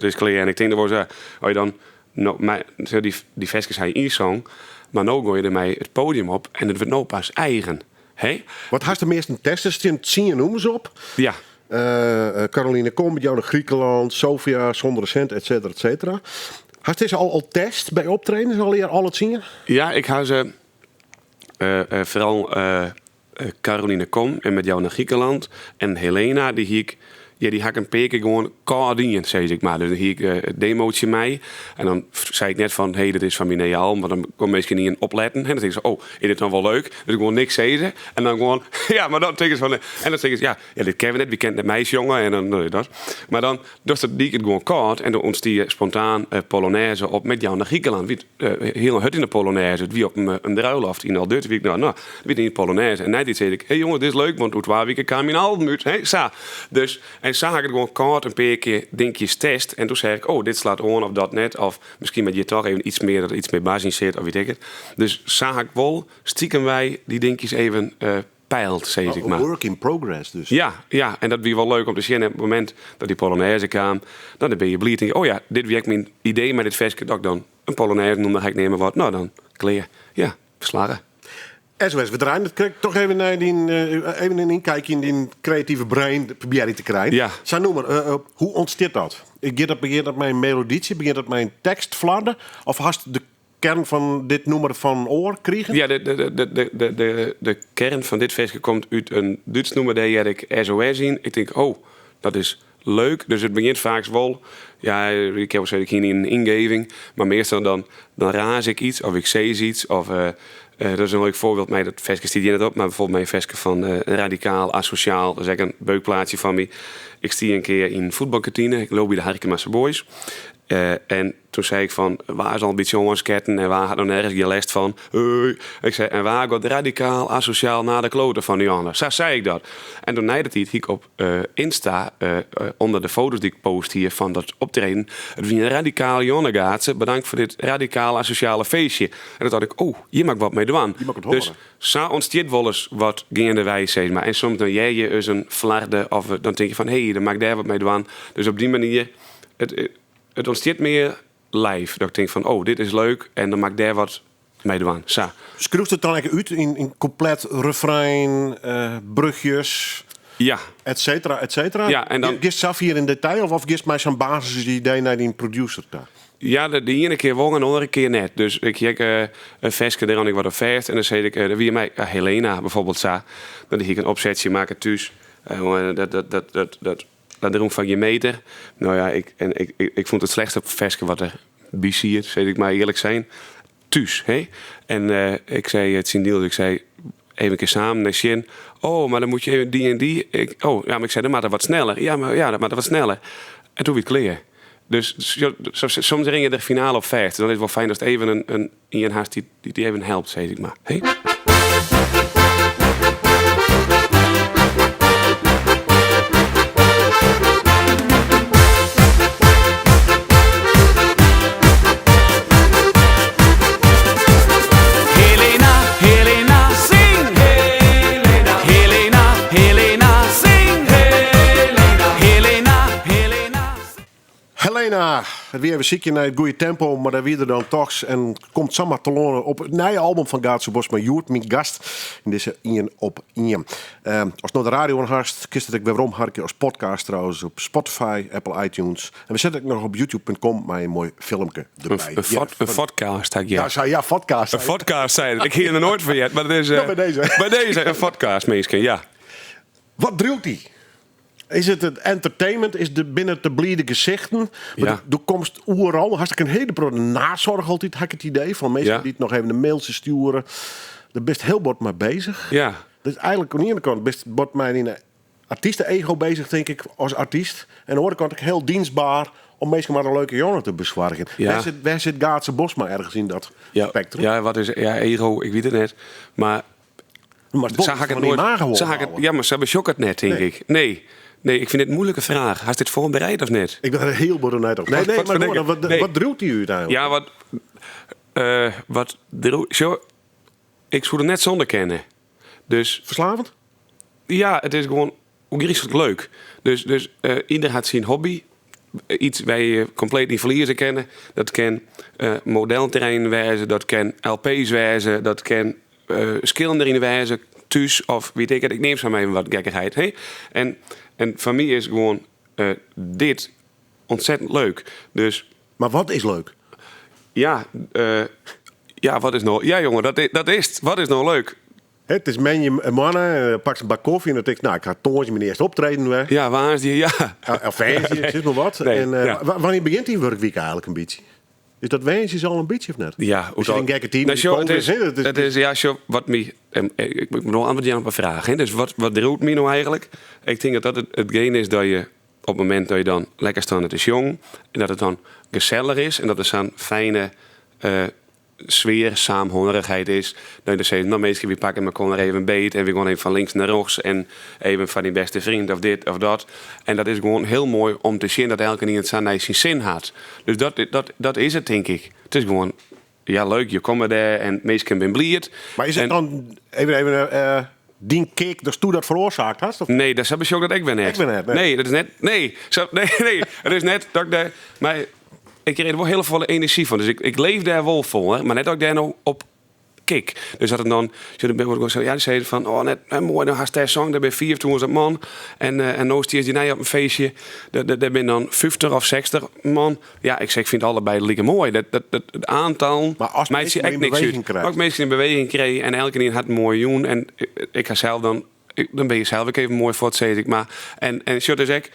is klear. En ik tink dat wol sa, as je dan no, mei, dy, dy ferskes ha je ynsong, mar no goai je dermei it podium op en it wurdt no pas eigen. Hè? Wat hast de measten testen? Stean tsien nûmers op. Ja. Caroline Kom met jou naar Griekenland, Sofia, Zonder Cent, et cetera, et cetera. Hast dizze al al test by optredens, al ear alle tsien? Ja, ik ha se foaral Caroline Kom en Met jou naar Griekenland en Helena, dy hie ik, ja, dy ha ik in pear kear gewoan kâld dien, sis ik mar. Dus dan hie ik it demootsje mei en dan sei ik net fan, hé, dit is fan myn nije album, want dan komt minsken ynienen opletten. En dan tinke se, oh, is dit dan wol leuk? Dus gewoan niks sizze en dan gewoan, ja, mar dan tinke se fan, en dan tinke se, ja, ja, dit kenne we net, wy kinne it net meisjonge en dan, no, dat. Mar dan dochst it, die ik it gewoan kâld en dan ûntstie spontaan Polonaise op Met jou naar Griekenland. Wie hiel hurd yn de Polonaise. It wie op in bruiloft yn Aldut. Wie ik no, no, wie yn de Polonaise. En neitiid sei ik, hé jonges, dit is leuk, want oer twa wike kaam myn album út. Hé, sa. Dus, en sa ha ik it gewoan kâld in pear kear dinkjes test. En doe sei ik, oh, dit slacht oan of dat net. Of miskien moat hjir toch even iets mear, dat der iets mear bas yn sit of weet ik it. Dus sa ha ik wol stikem-wei dy dinkjes even peild, sis ik mar. Work in progress dus. Ja, ja, en dat wie wol leuk om te sjen. Op it momint dat dy Polonaise kaam, dan binne je bliid. Tink je, oh ja, dit wie ek myn idee mei dit ferske, dat ik dan in Polonaise noem, dan ga ik neame wat. No, dan klear. Ja, slagge. SOS, we draaien it krekt toch even nei dyn, even in inkijkje yn dyn kreative brein probearje te krijen. Ja. Sa'n nûmer, hoe ûntstiet dat? Giet dat, begjint dat mei in melodytsje, begjint dat mei in tekstflarde? Of hast de kern fan dit nûmer fan oar krigen? Ja, de, de, de, de, de, de, de kern fan dit ferske komt út in Dútsk nûmer, dêr hear ik SOS yn. Ik tink, oh, dat is leuk. Dus it begjint faaks wol, ja, ik kin wol sizze, ik hie in yngeving, mar meastal dan, dan raas ik iets of ik sis iets. Of, dat is in leuk foarbyld, mei dat ferske stiet hjir net op, mar bijvoorbeeld mei in ferske fan Radikaal Asosjaal, dat is ek in beukplaatsje fan my. Ik stie in kear yn in fuotbalkantine, ik leau by de Harkemase Boys. En toen sei ik fan, wa is al in bytsje oansketten en wa hat noch nergens gjin lêst fan? Ik sei, en wa giet radikaal asosjaal nei de klote fan Johanna? Sa sei ik dat. En doe nei de tiid hie ik op Insta, ûnder de foto's dy't ik post hie fan dat optreden, it wie in radikaal Johanna Gaatse, bedankt foar dit radikaal asosjale feestje. En doe tocht ik, oh, hjir moat ik wat mei dwaan. Hjir moat ik it Dus hâlde. sa ûntstiet wolris wat geandewei, sis mar. En soms dan hear je ris in flarde of dan tink je fan, hé, dan moat ik dêr wat mei dwaan. Dus op dy manier, it, it ûntstiet mear live. Dat ik tink fan, oh, dit is leuk en dan moat ik dêr wat mei dwaan. Sa. Skriuwst it dan ek út yn in komplet refrein, bruchjes, Ja. et cetera, et cetera? Ja, en dan Giest safier yn detail of giest mei sa'n basisidee nei dyn producer ta? Ja, de iene kear wol en de oare kear net. Dus ik hie ek in ferske, dêr rûn ik wat op fêst. En dan sei ik, dat wie mei Helena bijvoorbeeld sa. Dan hie ik in opsetsje makke thús. Dat, dat, dat, dat, dat, dat rûn foar gjin meter. No ja, ik, en ik, ik, ik fûn it it slechtste ferske wat der by siet, sil ik mar earlik sein. Thús, hè. En ik sei tsjin Niels, ik sei, even kear samen nei sjen. Oh, mar dan moat je even dy en dy. Ik, oh, ja, mar ik sei, dan moat it wat sneller. Ja, mar ja, dat moat wat sneller. En doe wie it klear. Dus soms rinne je der finaal op fêst. Dan is it wol fijn datst even in ien hast dy't dy even helpt, sis ik mar. Hè? Helena, Helena, sing! Helena, Helena, Helena, sing! Helena, Helena, Helena. Helena, it wie even sykjen nei it goede tempo, mar dêr wie er dan dochs en komt samar telâne op it nije album fan Gaatze Bosma, hjoed myn gast yn dizze Ien op Ien. Ast no de radio oan hast, kinst it ek wer weromharkje as podcast trouwens op Spotify, Apple iTunes. En we sette ek noch op youtube.com mei in moai filmke derby. In vodcast, ha ik Ja, sei, ja, vodcast. In vodcast, sei it. Ik hie der noait fan heard, mar it is... No, by dizze. By dizze, in vodcast, minsken, ja. Wat driuwt dy? Is it it entertainment? Is de, binne it de blide gesichten? Mar Ja. do komst oeral. Hast ek in hiele protte nazorg altyd, ha ik it idee. Fan minsken Ja. dy't noch even in mailtsje stjoere. Dêr bist hiel bot mei bezich. Ja. Dus eigenlik oan de iene kant bist bot mei dyn artyste-ego bezich, tink ik, as artyst. En oan de oare kant ek hiel dienstbaar om minsken mar in leuke jûn te besoargjen. Ja. Wêr sit, wêr sit Gaatze Bosma ergens yn dat Ja, spektrum? ja, wat is ja, ego, ik wit it net. Mar Mar sa ha ik it fan noait. imago Sa ha ik it, opbouwe. ja, mar sa besjoch ik it net, tink Nee. ik. Nee. Nee, ik fyn it in muoilike fraach. Hast dit foarbereid of net? Ik ben der hiel bot net op. Nee, nee, Wat mar verdikke. gewoan, wat, Nee. wat driuwt dy úteinlik? Ja, wat. Wat driuwt. Sjoch, ik soe der net sûnder kinne. Dus. Ferslavend? Ja, it is gewoan ôfgryslik leuk. Dus, dus ieder hat syn hobby. Iets wêr je kompleet yn ferlieze kinne. Dat kin modelterreinen wêze, dat kin LP's wêze, dat kin skilderjen wêze thús of wit ik it. Ik neam sa mar even wat gekkichheid. Hè? En, en foar my is gewoan dit ontzettend leuk. Dus Mar wat is leuk? Ja, ja, wat is no... Ja, jonge, dat is it. Wat is no leuk? It is moandeitemoarn, pakst in bak kofje en dan tinkst, no, ik ha tongersdei myn earste optreden wer. Ja, woansdei, ja. Of woansdei, sis mar wat. Nee, en ja. wannear begjint dyn wurkwike eigentlik in bytsje? Is dat woansdeis al in bytsje of net? Ja, Is it in gekke tiid? Nou, sjoch, it is, Hè, dat is- it is, ja, sjoch, wat my, ik moet noch antwurd jaan op in fraach. Hè. Dus wat driuwt my no eigentlik? Ik tink dat dat itgene is dat je op it momint dat je dan lekker steane te sjongen en dat it dan gesellich is en dat der sa'n fijne sfear, saamhorigheid is. Dat je dan sizze, no minsken, wy pakke mekoar even beet en we gean even fan links nei rjochts en even foar dyn bêste freon of dit of dat. En dat is gewoan hiel moai om te sjen dat elkenien it sa nei syn sin hat. Dus dat is it, tink ik. It is gewoan, ja, leuk. Je komme dêr en minsken binne bliid. Mar is it En dan, even, dyn kick, datsto dat feroarsaakt hast? Of? Nee, dat sa besjoch ik dat ek wer net. Ek wer net, nee. Nee, dat is net, nee, sa, nee, nee, it is net dat ik dêr, mar ik krij der wol hiele folle enerzjy fan. Dus ik leef dêr wol foar, mar net dat ik dêr no op kick. Dus dat it dan, sjoch, dan bin ik wol sa, ja, dy sizze fan, oh, net, hè, moai, dan hast dêr song, dêr binne 5000 man. En no stiest hjirnei op in feestje, dêr binne dan 50 of 60 man. Ja, ik sê, ik fyn it allebei like moai. Dat, it oantal Mar as meitsje minsken ek yn niks út. beweging krijst. As minsken yn beweging krije en elkenien hat in moaie jûn en ik ha sels dan, dan binne je sels ek even moai fuort, sis ik mar. En sjoch, dus ek,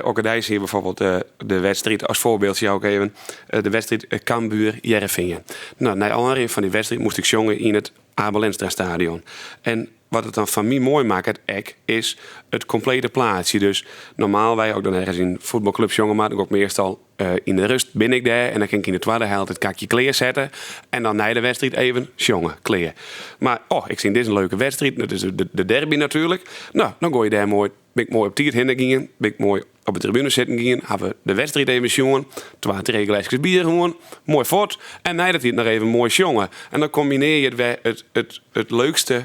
okkerdeis hie bijvoorbeeld de wedstriid, as foarbyld jou ik even, de wedstriid Cambuur Hearrenfean. No, nei ôfrin fan dy wedstriid moast ik sjonge yn it Abe Lenstra stadion. En wat it dan foar my moai makket ek, is it komplete plaatsje. Dus normaalwei, as ik dan ergens yn in fuotbalklup sjonge moat, dan gean ik meastal yn de rust bin ik dêr en dan kin ik yn de twadde helte it kakje klearsette en dan nei de wedstriid even sjonge, klear. Mar oh, ik syn dit is in leuke wedstriid, dat is de derby natuerlik. No, dan goai je dêr moai, bin ik moai op tiid hinne gien, bin ik moai op de tribune sitten gien, ha we de wedstriid even sjoen, twa, trije gleskes bier hân, moai fuort. En nei de tiid noch even moai sjonge. En dan kombinearje je it wer it leukste,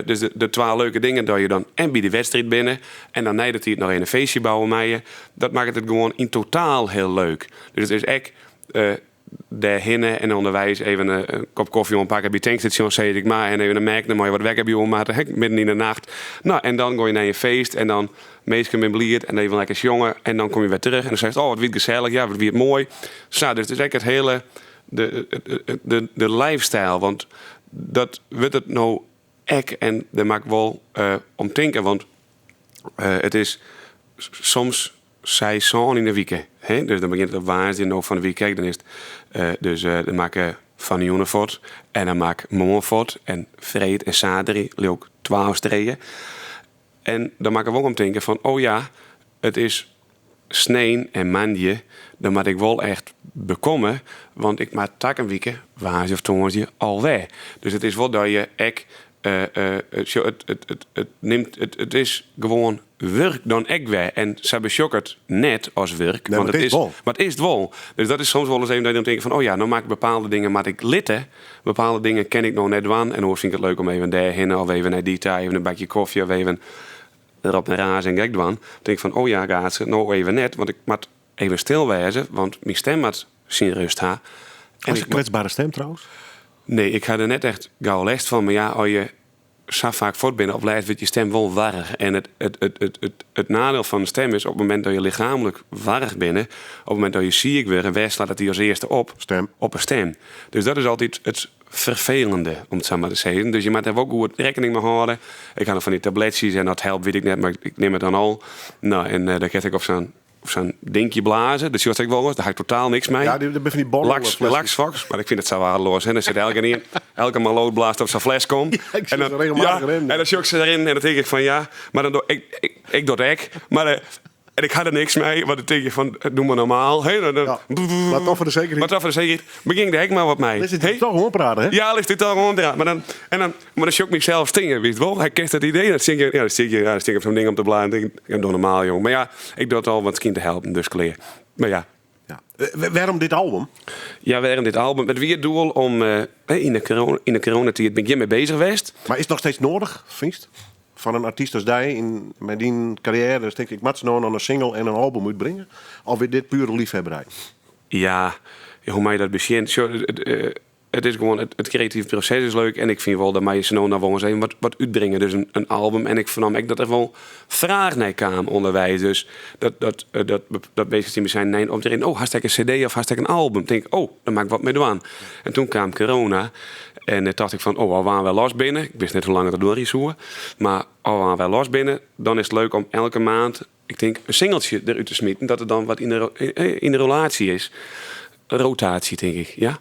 dus de twa leuke dingen dat je dan en by de wedstriid binne en dan nei de tiid noch even in feestje bouwe meie, dat makket it gewoan yn totaal hiel leuk. Dus it is ek dêrhinne en ûnderweis even in kop kofje oanpakke by it tankstasjon, sis ik mar, en even in Magnum mei wat wekker by moatte, hè, midden yn de nacht. No, en dan gean je nei in feest en dan minsken binne bliid en even lekker sjonge en dan komme je wer terug en dan seist, oh, wat wie it gesellich, ja, wat wie it moai. Sa, dus it is ek it hiele, de lifestyle, want dat wurdt it no ek en dêr moat ik wol om tinke, want it is soms seis, sân yn 'e wike. Hè? Dus dan begjint it op woansdei, no fan 'e wike ek, dan is it dus dan moat ik fan 'e jûn fuort en dan moat ik moarn fuort en freed en saterdei leau ik twa of trije. En dan moat ik der wol om tinke fan, oh ja, it is snein en moandei, dan moat ik wol echt bekomme, want ik moat takom wike, woansdei of tongersdei, alwer. Dus it is wol dat je ek, sjoch, it nimt, it is gewoan wurk dan ek wer. En sa besjoch ik it net as wurk, Nee, want mar it it is is wol. Mar it is it wol. Dus dat is soms wolris even dat je dan tinke fan, oh ja, no moat ik bepaalde dingen moat ik litte. Bepaalde dingen kin ik no net dwaan. En oars fyn ik it leuk om even dêrhinne of even nei dy ta, even in bakje kofje of even erop en raas en gek dwaan. Dan tink ik fan, oh ja, Gaatske, no even net, want ik moat even stil wêze, want myn stim moat syn rêst ha. En Hast ik in kwetsbere stim trouwens? Nee, ik ha der net echt gau lêst fan. Mar ja, as je sa faak fuort binne, op lêst wurdt je stim wol warch. En it nadiel fan de stim is, op it momint dat je lichaamlik warch binne, op it momint dat je siik wurde, wêr slacht it dy as earste op? Stim. Op 'e stim. Dus dat is altyd it ferfelende, om it sa mar te sizzen. Dus je moatte dêr wol goed rekkening mei hâlde. Ik ha noch fan dy tabletsjes en dat helpt, wit ik net, mar ik nim it dan al. No, en dan kin ik op sa'n dinkje blaze, dat sjochst ek wolris, dêr ha ik totaal niks mei. Ja, dy binne fan dy borrel- fleskes. Laksfoks, mar ik fyn it sa waardeloas. Hè. Dan sit elkenien, elke maloot blaast op sa'n fles kom. Ja, ik sjoch En dan se regelmatig ja, rinnen. En dan sjoch ik se deryn en dan tink ik fan ja, mar dan doch ik, ik doch it ek. Maar en ik ha der niks mei, want dan tink je fan, doe mar normaal. Hè, dan, dan, Ja, mar toch foar de sekerheid. Mar toch foar de sekerheid. Begjin ik der ek mar wat mei. Lit it Hè? toch oan praten, hè? Ja, lit it toch oan praten. Mar dan, en dan, mar dan sjoch ik mysels stean, witst wol. Hy kent dat idee, dan tink ik, ja, dan sit je, ja, dan stean ik op zo'n ding om te blazen. Dan denk ik, ja, doe normaal, jong. Mar ja, ik doch it al, want it skynt te helpen, dus klear. Mar ja. Ja. Wêrom dit album? Ja, wêrom dit album? It wie it doel om, yn de corona, yn de coronatiid bin ik hjirmei bezich west. Mar is it noch steeds nedich, fynst? Fan in artyst as dy yn mei dyn karriêre, dus tink ik, moat se no noch in single en in album útbringe? Of is dit pure liefhebberij? Ja, hoe moat je dat besjen? Sjoch, it. It is gewoan, it kreative proses is leuk en ik fyn wol dat mei se no noch wol ris even wat útbringe. Dus in album en ik fernaam ek dat der wol fraach nei kaam ûnderweis. Dus dat minsken tsjin my seinen nei in optreden, oh hast ek in cd of hast ek in album? Tink ik, oh, dêr moat ik wat mei dwaan. En toen kaam corona en toen tocht ik fan, oh, as we wer los binne, ik wist net hoe lang it duorje soe, mar as we wer los binne, dan is it leuk om elke maand, ik tink, in singeltsje derút te smiten, dat der dan wat yn de rollatie is. Rotatie, tink ik, ja?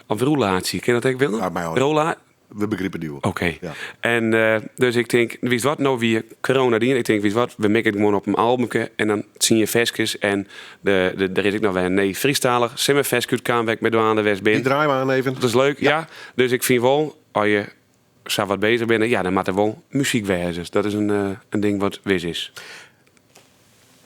Of roulatie, kin dat ek, Willem? Ja, my Rola We begripe dy wol. Oké. Ja. En dus ik tink, witst wat, no wie corona dien. Ik tink, witst wat, we mikke it gewoan op in albumke en dan 10 ferskes. En der is ek noch wer in nij Frysktalich simmerferske útkaam wêr't ik mei dwaande west bin. Dy draaie we oan even. Dat is leuk, ja. Dus ik fyn wol, as je sa wat bezich binne, ja, dan moat der wol muzyk wêze. Dus dat is in ding wat wis is.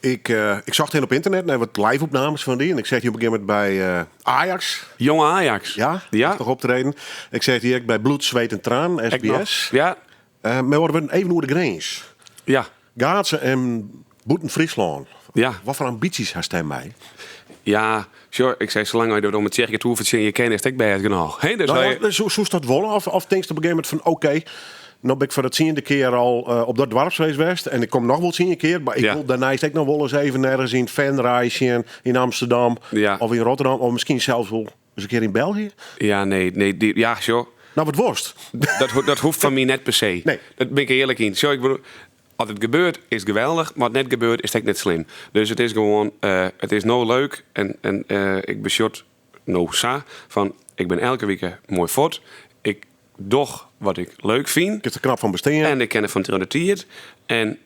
Ik socht even op ynternet nei wat live-opnames fan dy. En ik seach dy op in gegeven momint by Ajax. Jonge Ajax. Ja, Ja. toch optreden. Ik seach dy ek by Bloed, Zweet en Traan, Ek noch. SBS. Ja. Mar we wurde even oer de grins. Ja. Gaatse en bûten Fryslân. Ja. Wat foar ambysjes hast dêrmei? Ja, sjoch, ik sei, salang je der om it tsjerke toe fertsjinje kin, is it ek bêst genôch. Hè? Dus Nou hy- ja, soest dat wolle? Of tinkst op in gegeven momint fan oké, no bin ik foar de 10e kear al op dat doarpsfeest west en ik kom noch wol 10 kear, mar ik Ja. wol dêrneist ek noch wol ris even ergens yn it Venray sjen, yn Amsterdam Ja. of yn Rotterdam of miskien sels wol ris in kear yn België. Ja, nee, nee, dy, ja, sjoch. No, wat wolst? Dat hoecht fan my net per se. Nee. Dat bin ik earlik yn. Sjoch, ik bedoel, as it gebeurt, is it geweldich, mar as it net gebeurt, is it ek net slim. Dus it is gewoan, it is no leuk en ik besjoch no sa fan, ik bin elke wike moai fuort. Ik doch wat ik leuk fyn. Kinst der knap fan bestean. En ik kin der fan troch de tiid. En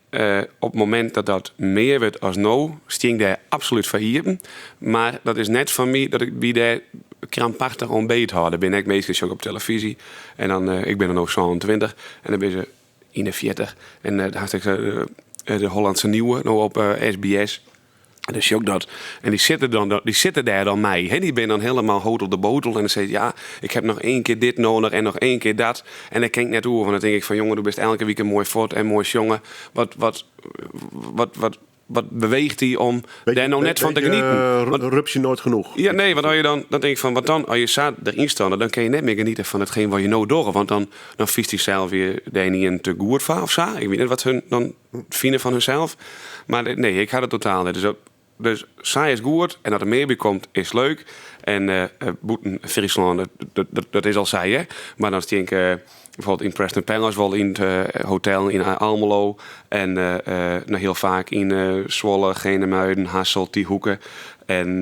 op it momint dat dat mear wurdt as no, stean ik dêr absolút foar iepen. Mar dat is net fan my dat ik my dêr krampachtich oan beet hâld. Der binne ek minsken, sjoch ik op telefyzje, en dan, ik bin dan no 27 en dan binne se 41. En dan hast ek de Hollandse Nieuwe no op SBS. En dan sjoch ik dat. En die sitte dêr dan mei. Hè? Dy binne dan hielendal hotel de botel. En dan sizze ja, ik ha noch ien kear dit nedich en noch ien kear dat. En dêr kin ik net oer. Want dan tink ik fan, jonge, do bist elke wike moai fuort en moai sjonge. Wat beweecht dy om dêr no net fan te Beetje, genieten? Want rupsje nooit genoeg. Ja, nee, want as je dan, dan tink ik fan, wat dan? As je sa deryn stean, dan kin je net mear genieten fan itgene wat je no dogge. Want dan fynst dysels wer dêr niet te goed foar of sa. Ik wit net wat hun dan fine fan hunsels. Mar nee, ik ha dat totaal net. Dus sa is goed en dat der mear by komt is leuk. En bûten Fryslân, dat is al sa, hè. Mar dan stean ik bijvoorbeeld yn Preston Palace wol yn it hotel yn Almelo. En no hiel faak yn Zwolle, Genemuiden, Hasselt, dy hoeken. En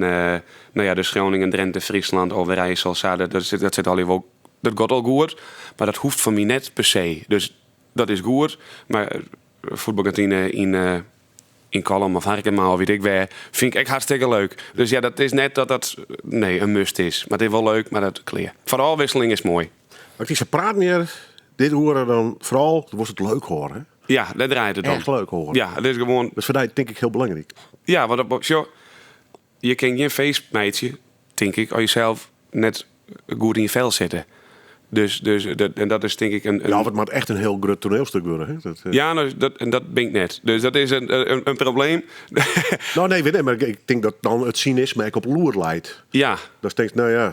no ja, dus Groningen, Drenthe, Friesland, Overijssel, sa, dat sit allegear wol, dat giet al goed. Mar dat hoecht foar my net per se. Dus dat is goed, mar fuotbalkantine yn Kollum of Harkema of wit ik wêr, fyn ik ek hartstikke leuk. Dus ja, dat is net dat dat, nee, in must is. Mar it is wol leuk, mar dat klear. Foar de ôfwikseling is moai. As ik sa praten hear, dit horen dan foaral, dan wolst it leuk hâlde, hè? Ja, dêr draait it om. Echt leuk hâlde. Ja, it is gewoan Dat is foar dy tink ik hiel belangryk. Ja, want op, sjoch, je kinne gjin feest meitsje, tink ik, as je sels net goed yn je fel sitte. Dus, dat, en dat is tink ik in Ja, of it moat echt in hiel grut toanielstik wurde, hè? Dat, Ja, no, dat, en dat bin ik net. Dus dat is in probleem. No, nee, wit net, mar ik tink dat dan it synisme ek op loer leit. Ja. Dan tinkst, no ja,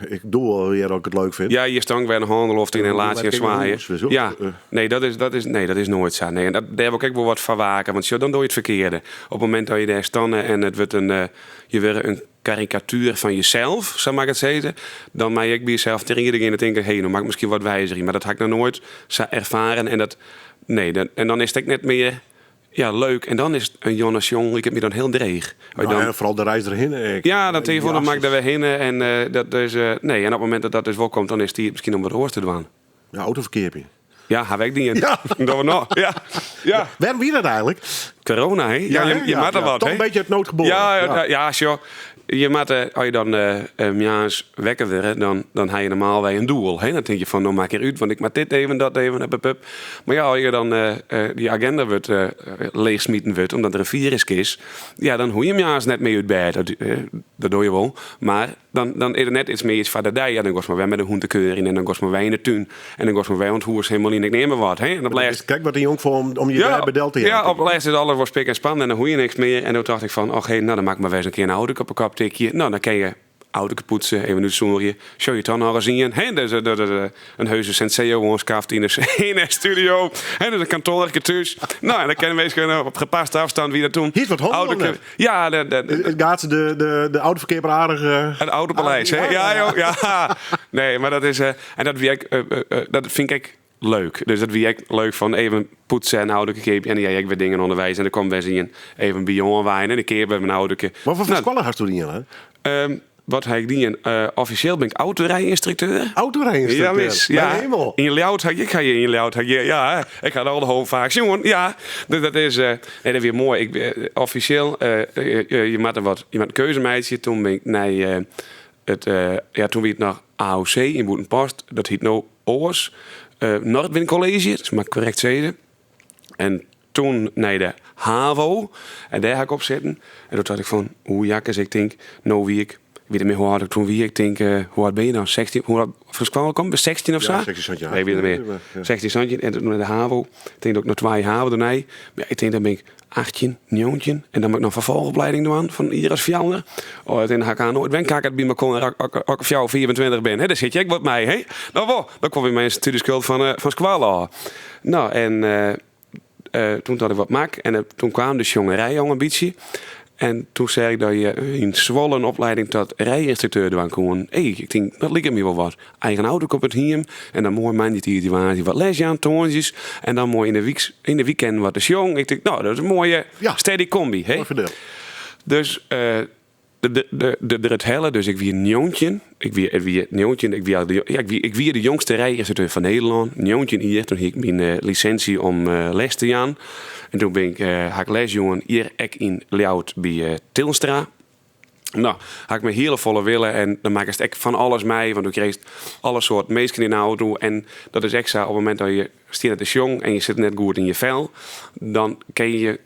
ik doe wol wer as ik it leuk fyn. Ja, je stank wer in hândel of in Ja, relatie en dat swaaien. is ook, Ja. Nee, nee, dat is noait sa. Nee, en dêr wol ik ek wol wat foar waken, want sjoch, dan doe je it ferkearde. Op it momint dat je dêr stean en it wurdt in, je wurde in karikatuer fan jesels, sa moat ik it sizze, dan mei ik by jesels te rieden gean en tinke, hé, no moat ik miskien wat wizigje. Mar dat ha ik noch noait sa erfaren en dat, nee, dat, en dan is it ek net mear, ja, leuk. En dan is it in Jonas Jong, ik ha my dan hiel dreech. Nou, Dan en foaral de reis derhinne ek. Ja, dan tink ik fan, dan Ja. moat ik der wer hinne. En dat is, nee, en op it momint dat dat dus wol komt, dan is it miskien om wat oars te dwaan. Ja, auto ferkeapje. Ja, ha ik dien. Ja. Dat we noch. Ja. Ja. Wêrom wie dat eigentlik? Corona, hè? Ja, Ja, hè? je Ja, moat er ja. wat, Toch hè? in bytsje út nood geboren. Ja, Ja. ja, ja, sjoch. Je moat, as je dan moarns wekker wurde, dan ha je normaal wer in doel. Hè? Dan tink je fan, no maak ik út, want ik moat dit even, dat even, hup, hup, hup. Mar ja, as je dan dy agenda wurdt leechsmiten wurdt, omdat der in firus is, ja, dan hoech je moarns net mear út bêd. Dat doe je wol. Mar dan is der net iets mear iets foar de dei. Ja, dan gost mar wer mei de hûn te keurjen en dan gost mar wer yn de tún. En dan gost mar wer oan it hûs helemaal yn, ik neam mar wat. Hè? En op Dat lêst is krekt wat te jong foar om je Ja, dêr bedel te ja, jaan. op lêst is alles wol spik en span en dan hoech je niks mear. En doe tocht ik fan, och, hé, no, dan moat ik mar wer ris in kear in auto op 'e kop tikje. No, dan kin je Autoke poetse, even útsûnderje. Sjoch je toch noch ris ien. Hè, dus, dat is in heuse Senseo oanskaft yn de studio. Hè, dus in kantoarke thús. Nou, en dan kinne minsken op gepaste afstand wie dat toen. Hier wat handel. Ja, Het gaat de autoverkeer aardig. Het autopaleis, hè? Ja, joh, ja. Nee, maar dat is. En dat, wie ik, dat vind ik leuk. Dus dat wie ik leuk van even poetsen en autoke keapje. En dan ik weer dingen onderwijs. En dan komt best in even beyond wijn en een keer bij mijn autoke. Wat voor Nou, skoalle hast do dien, hè? Wat ha ik dien? Offisjeel ben ik autorijinstructeur. Autorijinstructeur? Ja, wis. Ja. Mijn hemel. In Ljouwert ha ik, ik ga je in Ljouwert, ha ik, ja, ik ga al de hoop vaak jongen. Ja, dus dat is, nee, dat is weer mooi. Ik, officieel, je moet er wat, je moet een keuze maken. Toen ben ik naar het, ja, toen wie het nog AOC in Bûtenpost, dat heet nou Oors, Nordwin College, dat is maar correct zeggen. En toen naar de HAVO, en daar ga ik op zitten. En toen dacht ik van, hoe jakkes, ik denk, nou wie ik, weet niet meer hoe oud ik toen wie, ik denk, hoe oud ben je dan? 16, hoe oud, van school kom, 16 of Ja, zo? 16 zat je. Nee, weet niet meer. Ja. 16 zat je, en toen naar de HAVO. Ik denk dat ik nog 2 HAVO daarna. Maar ja, ik denk, dan ben ik 18, 19. En dan moet ik nog vervolgopleiding doen van ieder als Fjander. Oh, in HK nooit ben, kijk het bij me kon, als ik jou 24 ben. Hè, daar zit je ook wat mij, hè? Nou, wel, dan kom ik mijn studieschuld van Squal af. Nou, en toen had ik wat mak. En toen kwam de jongerij al een beetje. En toen zei ik dat je in Zwolle een opleiding tot rijinstructeur doen kon. Hey, ik denk, dat lijkt me wel wat. Eigen auto op het hiem. En dan mooi man die die die wat les aan toontjes. En dan mooi in de weekend wat de jong. Ik denk, nou, dat is een mooie steady combi. Hè? Mooi verdeel. Dus de het helle, dus ik wie een jongetje. Ik wie, ik wie een jongetje, ik wie al de, ja, ik wie, ik wie de jongste rijinstructeur van Nederland. Een jongetje hier, toen had ik mijn licentie om les te gaan. En toen ben ik had ik les, jongen, hier ek in Ljouwert bij Tilstra. Nou, had ik me hele volle willen en dan maak ik het echt van alles mee, want du kreeg alle soort mensen in de auto. En dat is extra op het moment dat je staat te jong en je zit net goed in je vel, dan ken je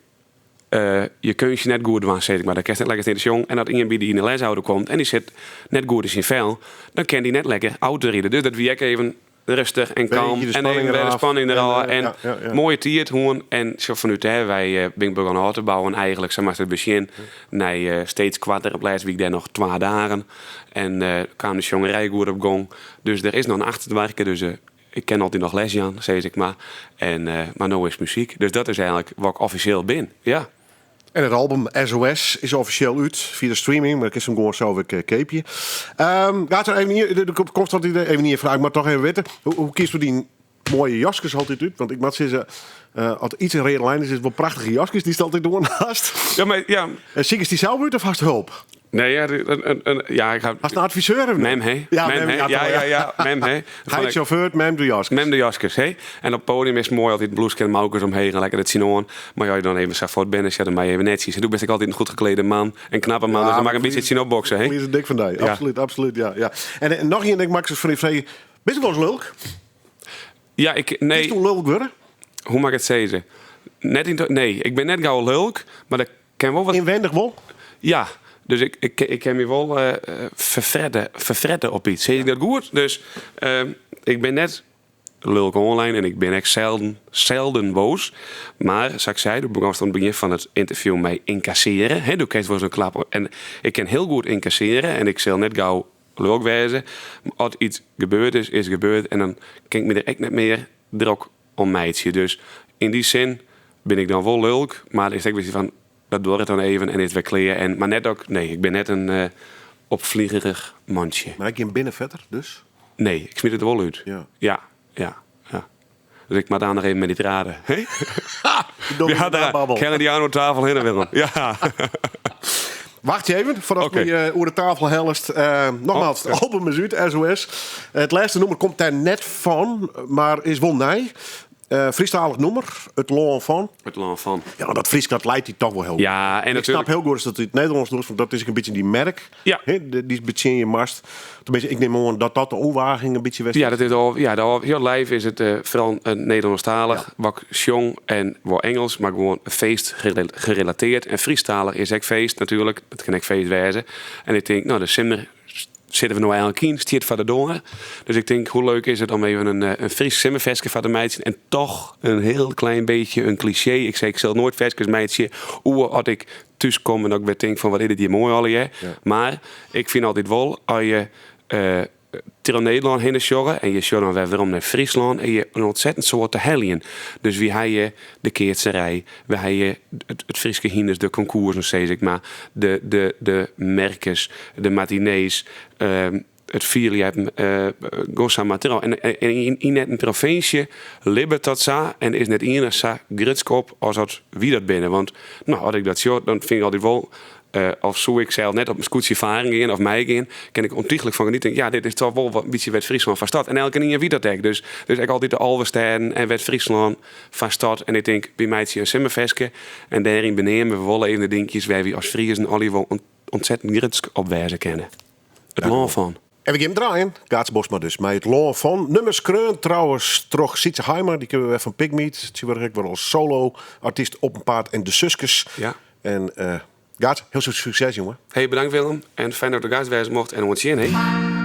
je kunstje net goed doen, zeg ik maar. Dan kan je net lekker in de jong en dat iemand die in de lesauto komt en die zit net goed in zijn vel, dan kan die net lekker auto rijden. Dus dat wie ik even rustig en Beetje kalm de en spanning even weer de eraf. spanning En, eraf en mooie tijd gewoon. En zo vanuit daar, wij ben ik begonnen auto te bouwen eigenlijk, zeg maar, het begin. Nee steeds kwarter op laatst week daar nog 2 dagen. En kwam de jongerij goed op gang. Dus er is nog een achter te werken, dus ik ken altijd nog les aan, zeg ik maar. En maar nou is muziek. Dus dat is eigenlijk wat ik officieel ben. Ja. En het album SOS is officieel uit via de streaming, maar ik is hem gewoon zo weer keepje. Gaat er even hier, de komt altijd even niet vraag, maar toch even weten. Hoe kiest u die mooie jasjes altijd uit? Want ik moet zeggen, als iets in rode lijn is, is het wel prachtige jasjes die altijd doen haast. Ja, maar, ja. En ziek is die zelf uit of haast hulp? Nee, ja, een, een, een, ja, ik ga Haast een adviseur of niet? Mem, hè? Ja, Mem, mem, hè? ja, Ja, toch, ja, ja. ja, mem, hè? Hij Van ik chauffeur, mem de jasjes. Mem de jasjes, hè? En op het podium is mooi altijd blouse en mouwkes omheen en lekker het zien aan. Maar ja, je dan even zo voort bent, dan zet mij even netjes. En toen ben ik altijd een goed geklede man en knappe man, Ja, dus dan mag maar ik een beetje het zien opboksen, hè? Vlies het dik van die. Ja. Absoluut, absoluut, ja, ja. En nog één ding, Max, is van die vraag. Ben je wel eens lulk? Ja, ik, nee. Is het lulk worden? Hoe mag ik het zeggen? Net in to-, nee, ik ben net gauw lulk, maar dat kan wel wat... Inwendig wel? Ja. Dus ik kan me wel verfredden op iets. Zeg ik dat goed? Dus ik ben net lulk online en ik ben echt zelden boos. Maar, zoals ik zei, toen begon ik aan het begin van het interview mij incasseren. Hè, toen kreeg ik wel zo'n klap. En ik kan heel goed incasseren en ik zal net gauw lulk wezen. Maar als iets gebeurd is, is gebeurd. En dan kan ik me er echt net meer druk om meidje. Dus in die zin ben ik dan wel lulk, maar is het ook van... Dat doe ik dan even en is weer kleer. En, maar net ook, nee, ik ben net een opvliegerig mandje. Maar ik ben binnen verder, dus? Nee, ik smiet het wel uit. Ja. Ja, ja, ja. Dus ik maak daar nog even met die draden. Hè? Doe Ja, maar daar babbel. Kennen die aan op tafel heen, Willem. Ja. Wacht je even, voordat we over de tafel helst. Nogmaals, het album is uit, SOS. Het laatste nummer komt daar net van, maar is wel nij. Friestalig nummer, het Loon van. Het Loon van. Ja, dat Fries, dat leidt hij toch wel heel Ja, goed. en Ik snap natuurlijk heel goed dat hij het Nederlands doet, want dat is een beetje die merk. Ja. Hè, die is een beetje in je mast. Tenminste, ik neem aan dat dat de oorwaging een beetje was. Ja, dat is al, ja, dat al, heel live is het vooral Nederlandstalig. Ja. Wat jong en wat Engels, maar gewoon feest gerelateerd. En Friestalig is ook feest natuurlijk. Dat kan ook feest wezen. En ik denk, nou, de simmer zitten we nou eigenlijk in, stiert van de dongen. Dus ik denk, hoe leuk is het om even een Fries simmerversje van de meidje en toch een heel klein beetje een cliché. Ik zei, ik zal nooit versjes meidje. Hoe had ik thús kom en dat ik wer tink fan wat is dit hjir moai allegear. Mar ik fyn altyd wol, as je troch Nederlân hinne sjogge en je sjogge dan wer werom nei Fryslân en je in ontzettend soad te heljen. Dus wy ha hjir de keatserij, wy ha hjir it Fryske hynders, de konkoersen sis ik mar, de merkes, de matinees, it fierljeppen, go sa mar troch. En yn net in provinsje libbet dat sa en is net ien sa grutsk op as dat wy dat binne. Want no, as ik dat sjoch, dan fyn ik altyd wol, of soe ik sels net op in skûtsje faren gean of meigean, kin ik ûntychlik fan genieten. Ja, dit is toch wol wat in bytsje wêr't Fryslân foar staat. En elkenien wit dat ek. Dus ek altyd de 11 stêden en wêr't Fryslân foar staat. En ik tink, wy meitsje in simmerferske en dêryn beneame we wol even de dinkjes wêr't wy as Friezen allegear wol ontzettend grutsk op wêze kinne. It lân fan. En we gean draaien. Gaats Bosma dus, mei it lân fan. Nummer skreaun trouwens troch Sytze Haima, dy kenne we wer fan Pigmeat. Tsjintwurdich ek wer as solo-artyst op 'en paad en de Suskes. Ja. En Gaats, hiel soad sukses, jonge. Hey, bedankt Willem. En fijn dat ik de gast wêze mocht. En oant sjen, hè.